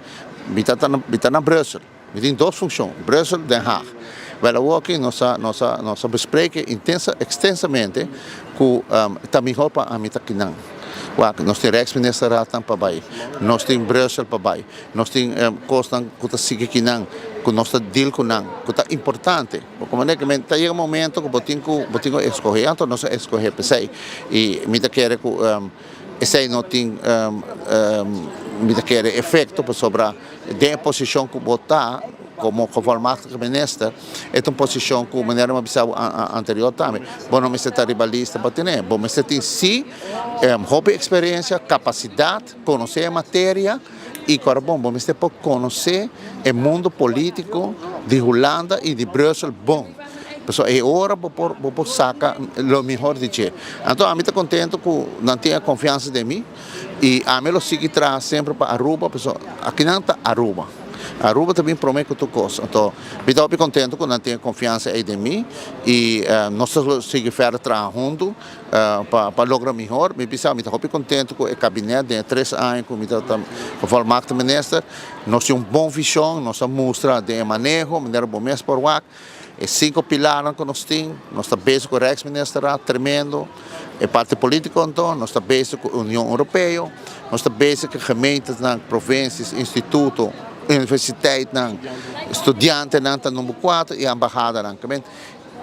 mi ta mi ta na Brussel, mi tin dos funccion, Brussel, Den Haag. Wel awoki nos a nos a nos a bespreke intensa extensamente ku ta mihor pa ami ta kinan. Wak, nos tin Rijksministerraadnan pa bai, nos tin Brussel pa bai, nos tin kosnan ku ta sigui kinan, ku nos ta deal ku nan, ku ta importante. Bo komprende ke men ta yega momento ku bo tin ku bo tin ku eskohe, anto nos a eskohe p'esei. I mi ta kere ku esei no tin mi ta kere efekto pasobra den e posishon ku bo ta komo gevolmachtigde minister e ta un posishon ku manera mi a bisa bo anterior tambe bo no mester ta riba lista pa tene. Bo mester tin si hopi eksperensia, kapasidat, konosé e materia i kòrda bon bo mester por konosé e mundo polítiko di Hulanda i di Brussel bon. Pasobra e ora bo por bo por saka lo mihor di dje. Anto ami ta kontento ku nan tin e konfiansa den mi i ami lo sigui traha semper pa Aruba pasobra akinan ta Aruba. Aruba ta bin prome ku tur kos. Anto mi ta hopi kontento ku nan tin e konfiansa ei den mi i nos ta sigui verder traha huntu pa pa logra mihor. Mi bisa mi ta hopi kontento ku e kabinet den e tres aña ku mi ta ta gevolmachtigde minister. Nos tin un bon vishon, nos a mustra den e maneho manera bo mes por wak. E sinku pilarnan ku nos tin, nos ta bezig ku Rijksministerraad, tremendo. E parti politico anto, nos ta bezig ku Union Europeo, nos ta bezig ku gemeentenan, provincies, instituto, universiteitnan, studiantenan ta number kuater i embahadanan.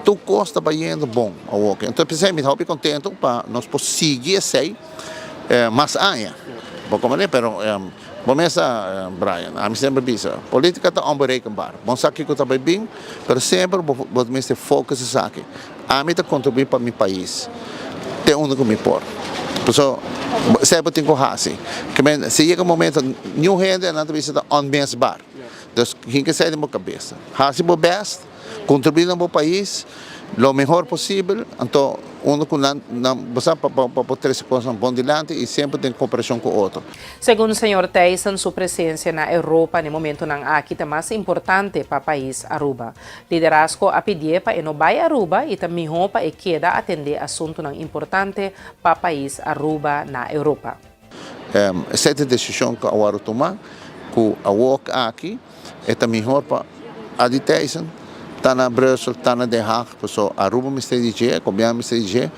Tur kos ta bayendo bon awor. Enton p'esei mi ta hopi kontento pa nos por sigui esei mas aña. Bo comprende? Pero. Bo mes sa, Brian, ami semper bisa, politica ta onberekenbaar. Bo no sa kico ta bay bin, pero semper bo bo mester focus esaki. Ami ta contribui pa mi pais te unda cu mi por. Paso, esey bo tin cu haci. Ke men, si yega un momento, niun hende nan ta bisa ta onmisbaar. Dus, hinca esey den bo cabesa. Haci bo best. Contribui na bo pais lo mehor posibel, anto unda cu nan nan bo sa pa pa por trece cosnan bon dilanti y semper den cooperacion cu otro. Segun señor Thijssen su presencia na Europa n'e momentonan aki ta mas importante pa pais Aruba. Liderazgo a pidié pa e no bai Aruba y ta mihó pa e keda atendé asuntonan importante pa pais Aruba na Europa. Esei ta e decision cu a worde tuma cu awor aki. E ta mihor pa Adi Thijssen ta na Brussel, ta na Den Haag, paso Aruba mester di dje, gobièrnu mester di dje,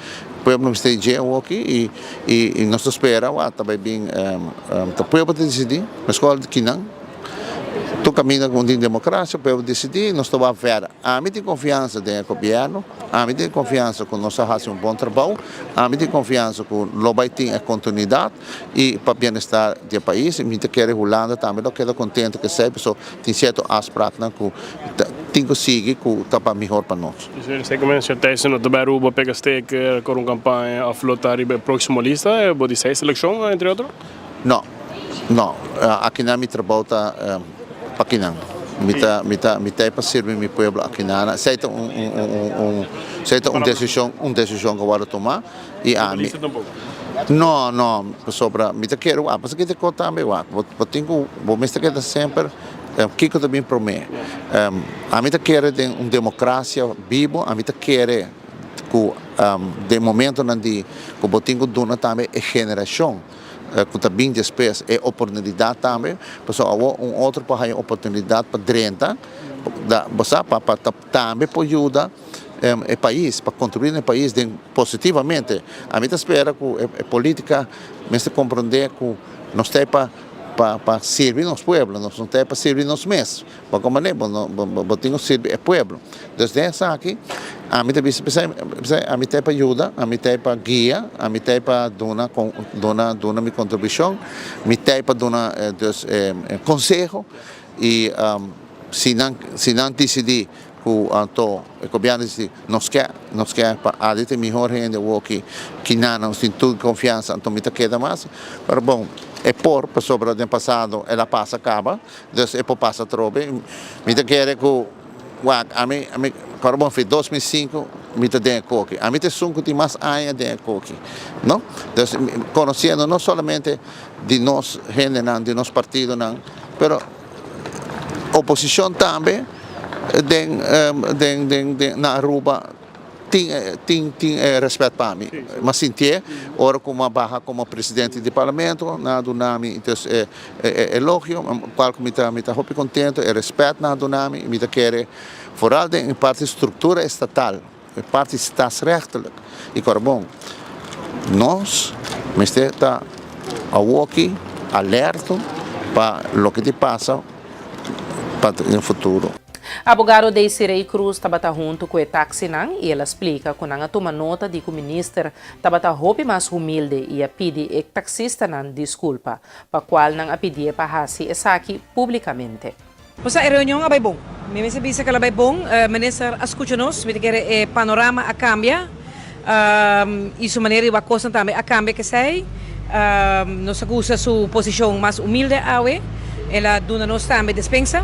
pueblo mester di dje awoki i i nos ta spera wak ta bai bin ta pueblo ta disidí, meskos di kinan tur kaminda ku tin demokrasia pueblo disidí nos ta wak verder. Ami tin konfiansa den e gobièrnu, ami tin konfiansa ku nos a hasi un bon trabou, ami tin konfiansa ku lo bai tin e kontinuidat. i pa bienestar di e pais. Mi ta kere Hulanda tambe lo keda kontento ku esei pasobra tin sierto afspraaknan ku tin ku sigui ku ta pa mihor pa nos. Esei ku menshon Thijssen no ta bai Aruba pega steker, kore un kampaña òf lo ta riba e próksimo lista bo di seis selekshon entre otro? No, no. Akinan mi trabou ta pa kinan. Mi ta mi ta mi ta ei pa sirbi mi pueblo akinan. Esei ta un un un esei ta un desishon un desishon ku a wòrdu tuma. I ami. No, no, pasobra mi ta kere wak, pasobra ki ta kos tambe wak, bo bo tin ku bo mester keda semper kiko ta bin promé. Ami ta kere den un demokrasia bibo, ami ta kere ku den momentonan di ku bo tin ku duna tambe e generashon ku ta bin despues e oportunidat tambe, pasobra awor un otro por haña oportunidat pa drenta, bo sa, pa pa tambe por yuda. e pais, pa contribui na e pais den positivamente. Ami ta spera cu e politica mester comprende cu nos ta pa pa sirbi nos pueblo, nos no ta pa sirbi nos mes. Bo comprende? Bo no bo tin cu sirbi e pueblo. Dus den esaki ami ta bisa p'esei p'esei ami ta pa yuda, ami ta pa guia, ami ta pa duna duna duna mi contribucion, mi ta pa duna dus conseho y si nan si nan dicidi Ku anto e gobièrnu di nos ke, nos ke pa Adi ta e mihor hende awoki ki nan nos tin tur konfiansa anto mi ta keda mas. Pero bon, e por pasobra den pasado el a pasa kaba, dus e por pasa atrobe. Mi ta kere ku wak ami ami kòrda bon fi 2005 mi ta den e koki. Ami ta esun ku tin mas aña den e koki, no. Dus konosiendo no solamente di nos hendenan, di nos partidonan, pero Oposicion tambe den den den den na Aruba tin tin tin e respet pa mi. Mi a sintié ora ku mi a baha komo presidente di parlamento nan a duna mi dus e e elogio kual ku mi ta mi ta hopi kontento e respet nan a duna mi mi ta kere foral den e parti struktura estatal e parti staatsrechtelijk i kòrda bon nos mester ta awoki alerto pa loke tin pasa pa den futuro. Abogado Desiree Cruz tabata huntu ku e taxinan i el a splika ku nan a tuma nota di ku minister tabata hopi mas humilde i a pidi e taxistanan diskulpa, pa kual nan a pidié pa hasi esaki publikamente. Osea e reunion a bai bon. Mi mester bisa ku el a bai bon. Minister a skucha nos. Mi ta kere e panorama a kambia i su manera di wak kosnan tambe a kambia kesei. Nos a gusta su posishon mas humilde awe. El a duna nos tambe despensa.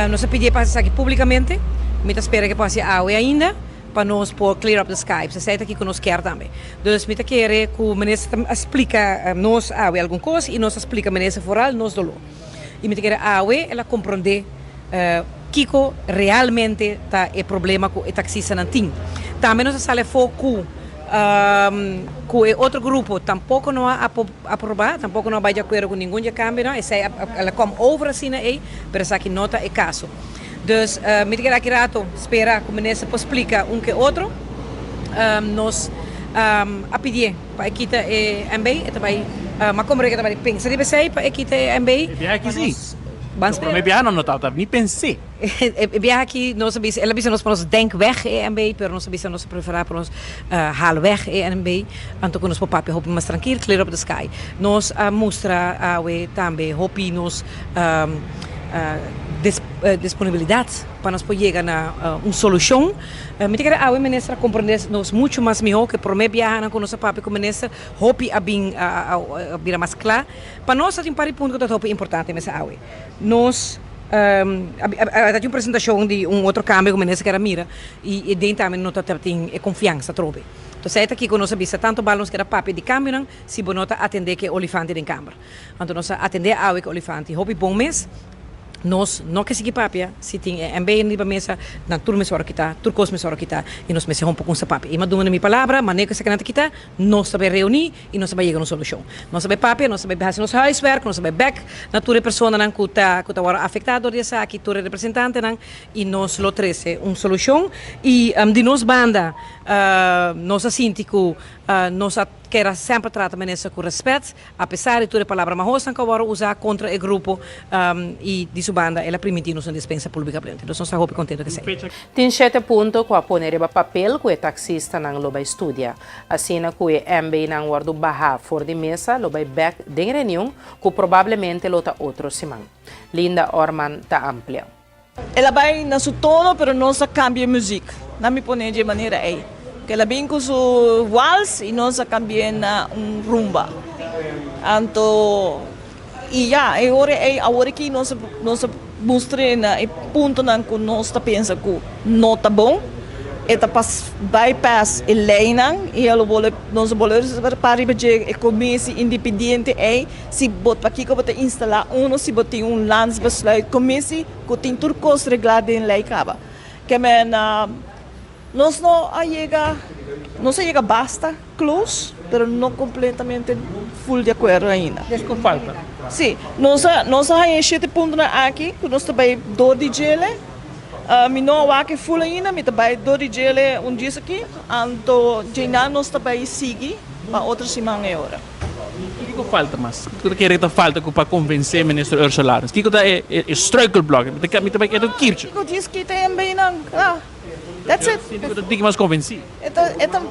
Nos a pidié pa hasi esaki públikamente. Mi ta spera ku e por hasi awe ainda pa nos por clear up the sky. Esei ta kiko nos kier tambe. Dus mi ta kere ku minister a splika nos awe algun kos i nos a splika minister foral nos doló. I mi ta kere awe el a komprondé kiko realmente ta e problema ku e taksistanan tin. Tambe nos a sali afó ku ku e otro grupo tampoko no a aprobá, tampoko no a bai di akuerdo ku ningun di e kambionan. Esei el a kom over asina ei, pero esaki no ta e kaso. Dus mi ta kere aki rato spera ku minister por splika un ke otro. Nos a pidié. Pa e kita e MB, e ta bai, ma como rei ta bai pensa riba esei pa e kita e MB. E biaha aki si. Ban spera. Promé biaha no no tabata ni pens'é. E biaha aki nos a bisa, el a bisa nos pa nos denk weg e MB, pero nos a bisa nos a preferá pa nos haal weg e MB, anto ku nos por papia hopi mas trankil, clear up the sky. Nos a mustra awe tambe hopi nos disponibilidat pa nos por yega na un solushon. Mi ta kere awe minister a komprendé nos muchu mas mihó ku e promé biahanan ku nos a papia ku minister, hopi a bin a bira mas kla. Pa nos ta tin un par di punto ku ta hopi importante mester awe. Nos a ta tin un presentashon di un otro kambio ku minister kier a mira i e den tambe no ta tin e konfiansa atrobe. Entonces ei ta kiko nos a bisa tantu bal nos keda papia di kambionan si bo no ta atendé ku e olifante den kamber. Anto nos a atendé awe ku e olifante hopi bon mes. Nos no ke sigui papia, si tin e MB riba mesa, nan tur mester wòrdu kitá, tur kos mester wòrdu kitá i nos mester hompa kunsa papia. I mi a duna mi palabra, manera ku esaki nan ta kitá, nos ta bai reuní i nos ta bai yega na un solushon. Nos ta bai papia, nos ta bai hasi nos huiswerk, nos ta bai bèk na tur e personanan ku ta ku ta wòrdu afektá dor di esaki, tur e representantenan i nos lo trese un solushon. I di nos banda nos a sinti ku nos a keda semper trata minister ku rèspèt. Apesar di tur e palabra mahosnan ku a wòrdu usá kontra e grupo i di su banda el a primintí nos un despensa públikamente. Nos ta hopi kontentu ku esei. Tin shete punto ku a pone riba papel ku e taksistanan lo bai studia. Asina ku e MBnan wòrdu bahá for di mesa lo bai bèk den reunion ku probablemente lo ta otro siman. Linda Orman ta amplia. El a bai na su tono pero nos a cambia e muziek. Na mi pone dje manera ey. Ke el a bin cu su wals y nos a cambi'e na un rumba. Anto y ya e ora ey awor aki nos a nos a mustr'e na e puntonan cu nos ta pensa cu no ta bon. E ta pas bypass e leynan y el a bolbe nos a bolbe para riba dje e commissie independiente ey. Si bo pakiko bo ta instalá uno si bo tin un landsbesluitcommissie ku tin tur kos reglá den lei kaba. Ke men nos no a yega nos a yega basta close pero no completamente full di akuerdo ainda. Kiko falta? Si, nos a nos a haña e shete puntonan aki ku nos ta bai dor di djele. Mi no a wak e full ainda, mi ta bai dor di djele un dies aki anto djeinan nos ta bai sigui pa otro siman e ora. Kiko falta mas? Kiko ta kere ta falta ku pa konvensé Minister Ursula Arends? Kiko ta e struikelblok? Mi ta bai keda un kirtje. Kiko djis kita en bay nan? Ah, that's it. Sinti ku ta tiki mas konvensí. E ta, e ta,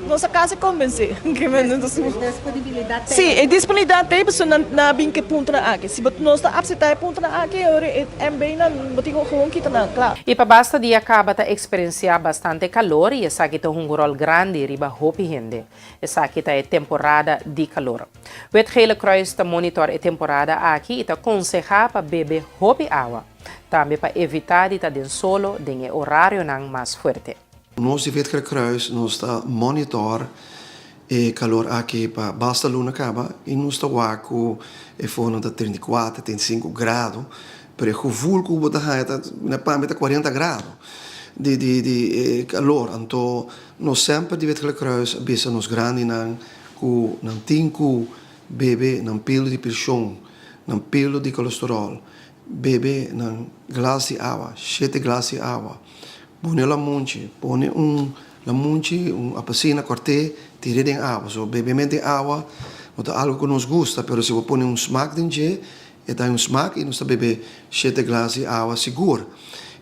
nos a kasi konvensé. Disponibilidat Sí, e disponibilidat t'ei pasobra nan a bin ku e puntonan aki. Si bo nos ta apseptá e puntonan aki, e ora e MB nan bo tin ku gewoon kita nan, kla. I pa basta dia kaba ta eksperensiá bastante kalor i esaki ta hunga un ròl grandi riba hopi hende. Esaki ta e temporada di kalor. Wit Gele Kruis ta monitor e temporada aki i ta konsehá pa bebe hopi awa. Tambe pa evitá di ta den solo den e orarionan mas fuerte. Nos di Wit Gele Kruis nos ta monitor e kalor aki pa basta luna kaba i nos ta wak ku e forno ta 34, 35 grado, pero e gevoel ku bo ta haña ta na pami ta 40 grado di di di e kalor. Anto Nos semper di Wit Gele Kruis a bisa nos grandinan ku nan tin ku bebe nan pilu di preshon, nan pilu di kolesterol, bebe nan glas di awa, shete glas di awa, pone un lamunchi, pone un lamunchi, un apasina kòrt'é, tir'é den awa. So bebementu den awa no ta algu ku nos gusta, pero si bo pone un smak den dje, e ta un smak i nos ta bebe shete glas di awa sigur.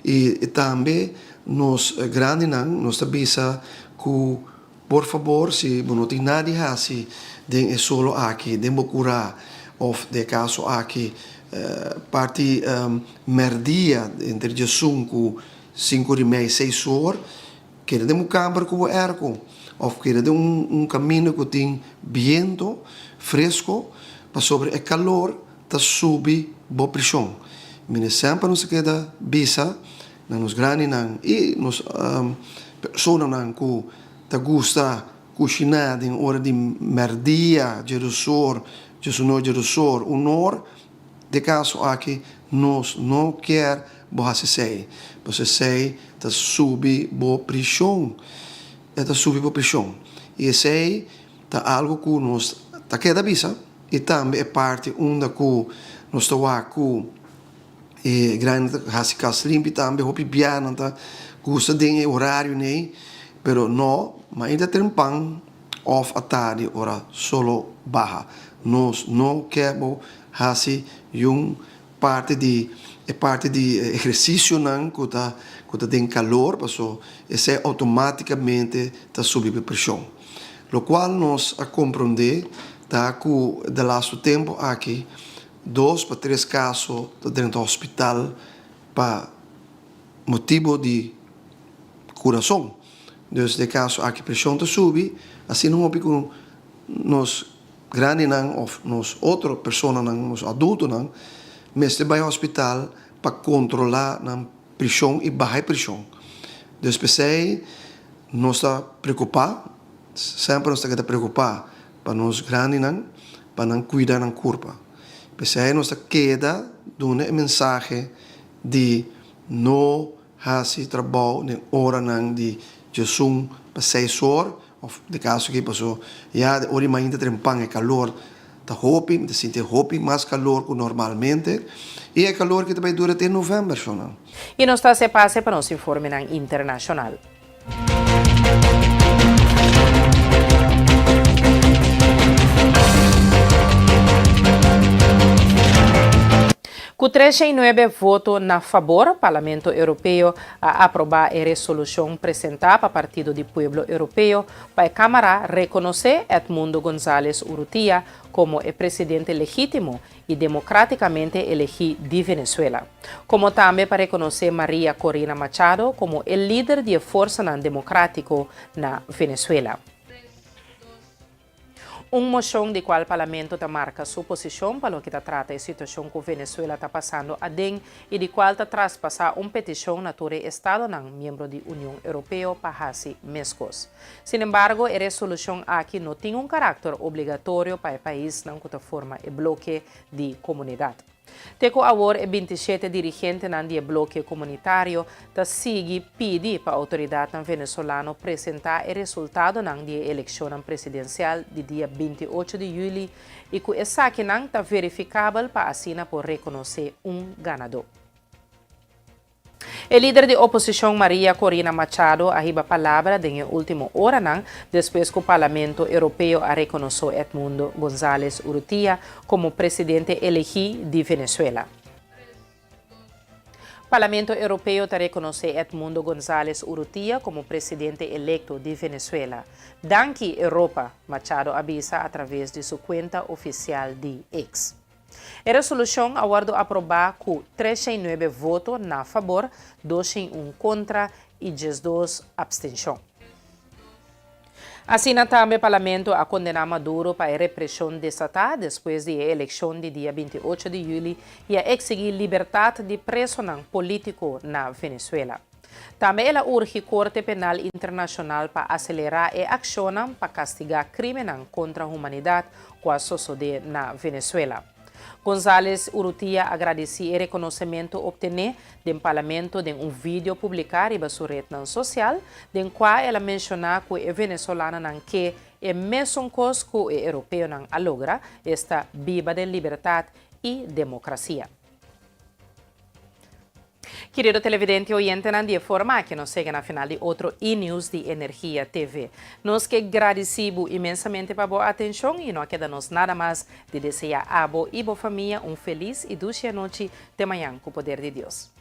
I tambe Nos grandinan, nos ta bisa ku por fabor si bo no tin nada di hasi den e solo aki, den bo kurá òf den e kaso aki parti mèrdia entre diesun ku sinku di mei, seis or, keda den bo kamber ku bo èrko òf keda den un kaminda ku tin biento fresko pasobra e kalor ta subi bo preshon. Mira semper nos ta keda bisa na nos grandinan i nos personanan ku ta gusta kushiná den ora di mèrdia, djedusor, djesunor, djedusor, unor, de kaso aki nos no kier bo hasi esei, pasobra esei ta subi bo prishon, e ta subi bo prishon. I esei ta algu ku nos ta keda bisa i tambe e parti unda ku nos ta wak ku E grandi ta hasi kas limpi tambe, hopi bia nan ta gusta den e orario nei, pero no mainta trempan of atardi ora solo baha. Nos no ke bo hasi yun. parti di e parti di ehersisionan ku ta ku ta den kalor paso esei outomátikamente ta subi bo preshon. Lokual nos a komprondé ta ku de lastu tempu aki dos pa tres kaso ta drenta hospital pa motibu di kurason. Dus den kaso aki preshon ta subi asina hopi ku nos grandinan of nos otro personanan, nos adultonan, mester bai hospital pa controla nan prishon y baha e prishon. Dus p'esey nos ta preocupa, semper nos ta keda preocupa pa nos grandinan, pa nan cuida nan curpa. P'esey nos ta keda duna e mensahe di no haci trabou den oranan di djesun pa seis or, Of de kaso aki paso ya de ora di mainta trempan e kalor ta hopi, mi ta sinti hopi mas kalor ku normalmente i e kalor aki ta bai dura te novèmber shonnan. I nos ta hasi e pase pa nos informenan internashonal. Ku 39 voto na fabor, Parlamento Europeo a aprobá e resolushon presentá pa Partido di Pueblo Europeo pa e Kámara rekonosé Edmundo González Urrutia komo e presidente legítimo i demokrátikamente elegí di Venezuela, komo tambe pa rekonosé Maria Corina Machado komo e lider di e forsanan demokrátiko na Venezuela. Un moshon di kual Parlamento ta marka su posishon pa loke ta trata e situashon ku Venezuela ta pasando aden i di kual ta traspasá un petishon na tur e estadonan miembro di Union Europeo pa hasi meskos. Sinembargo, e resolushon aki no tin un karakter obligatorio pa e paisnan ku ta forma e bloke di komunidat. Te ku awor e bintishete dirigentenan di e bloke komunitario ta sigui pidi pa outoridatnan venezolano presentá e resultadonan di e elekshonnan presidensial di dia 28 di yüli i ku esakinan ta verifikabel pa asina por rekonosé un ganadó. E lider di oposishon Maria Corina Machado a hiba palabra den e ultimo oranan despues ku Parlamento Europeo a rekonosó Edmundo González Urrutia komo presidente elegí di Venezuela. Parlamento Europeo ta rekonosé Edmundo González Urrutia komo presidente elekto di Venezuela. Danki Europa, Machado a bisa a traves di su kuenta ofisial di X. E resolushon a wòrdu aprobá ku 309 voto na fabor, 201 kontra i 12 apstenshon. Asina tambe Parlamento a kondená Maduro pa e represhon desatá despues di e elekshon di dia 28 di yüli i a eksigí libertat di presonan polítiko na Venezuela. Tambe el a urgi Korte Penal Internashonal pa aselerá e akshonnan pa kastigá krímennan kontra humanidat ku a sosodé na Venezuela. González Urrutia a gradisí e rekonosementu optené den Parlamento den un video publiká riba su retnan sosial, den kua el a menshoná ku e venezolanonan ke e mesun kos ku e europeonan a logra, esta biba den libertat i demokrasia. Kerido televidente i oyentenan, di e forma aki nos yega na final di otro E-News di Energia TV. Nos ke gradisí bo inmensamente pa bo atenshon i no a keda nos nada mas di deseá abo i bo famia un felis i dushi anochi te mañan ku poder di Dios.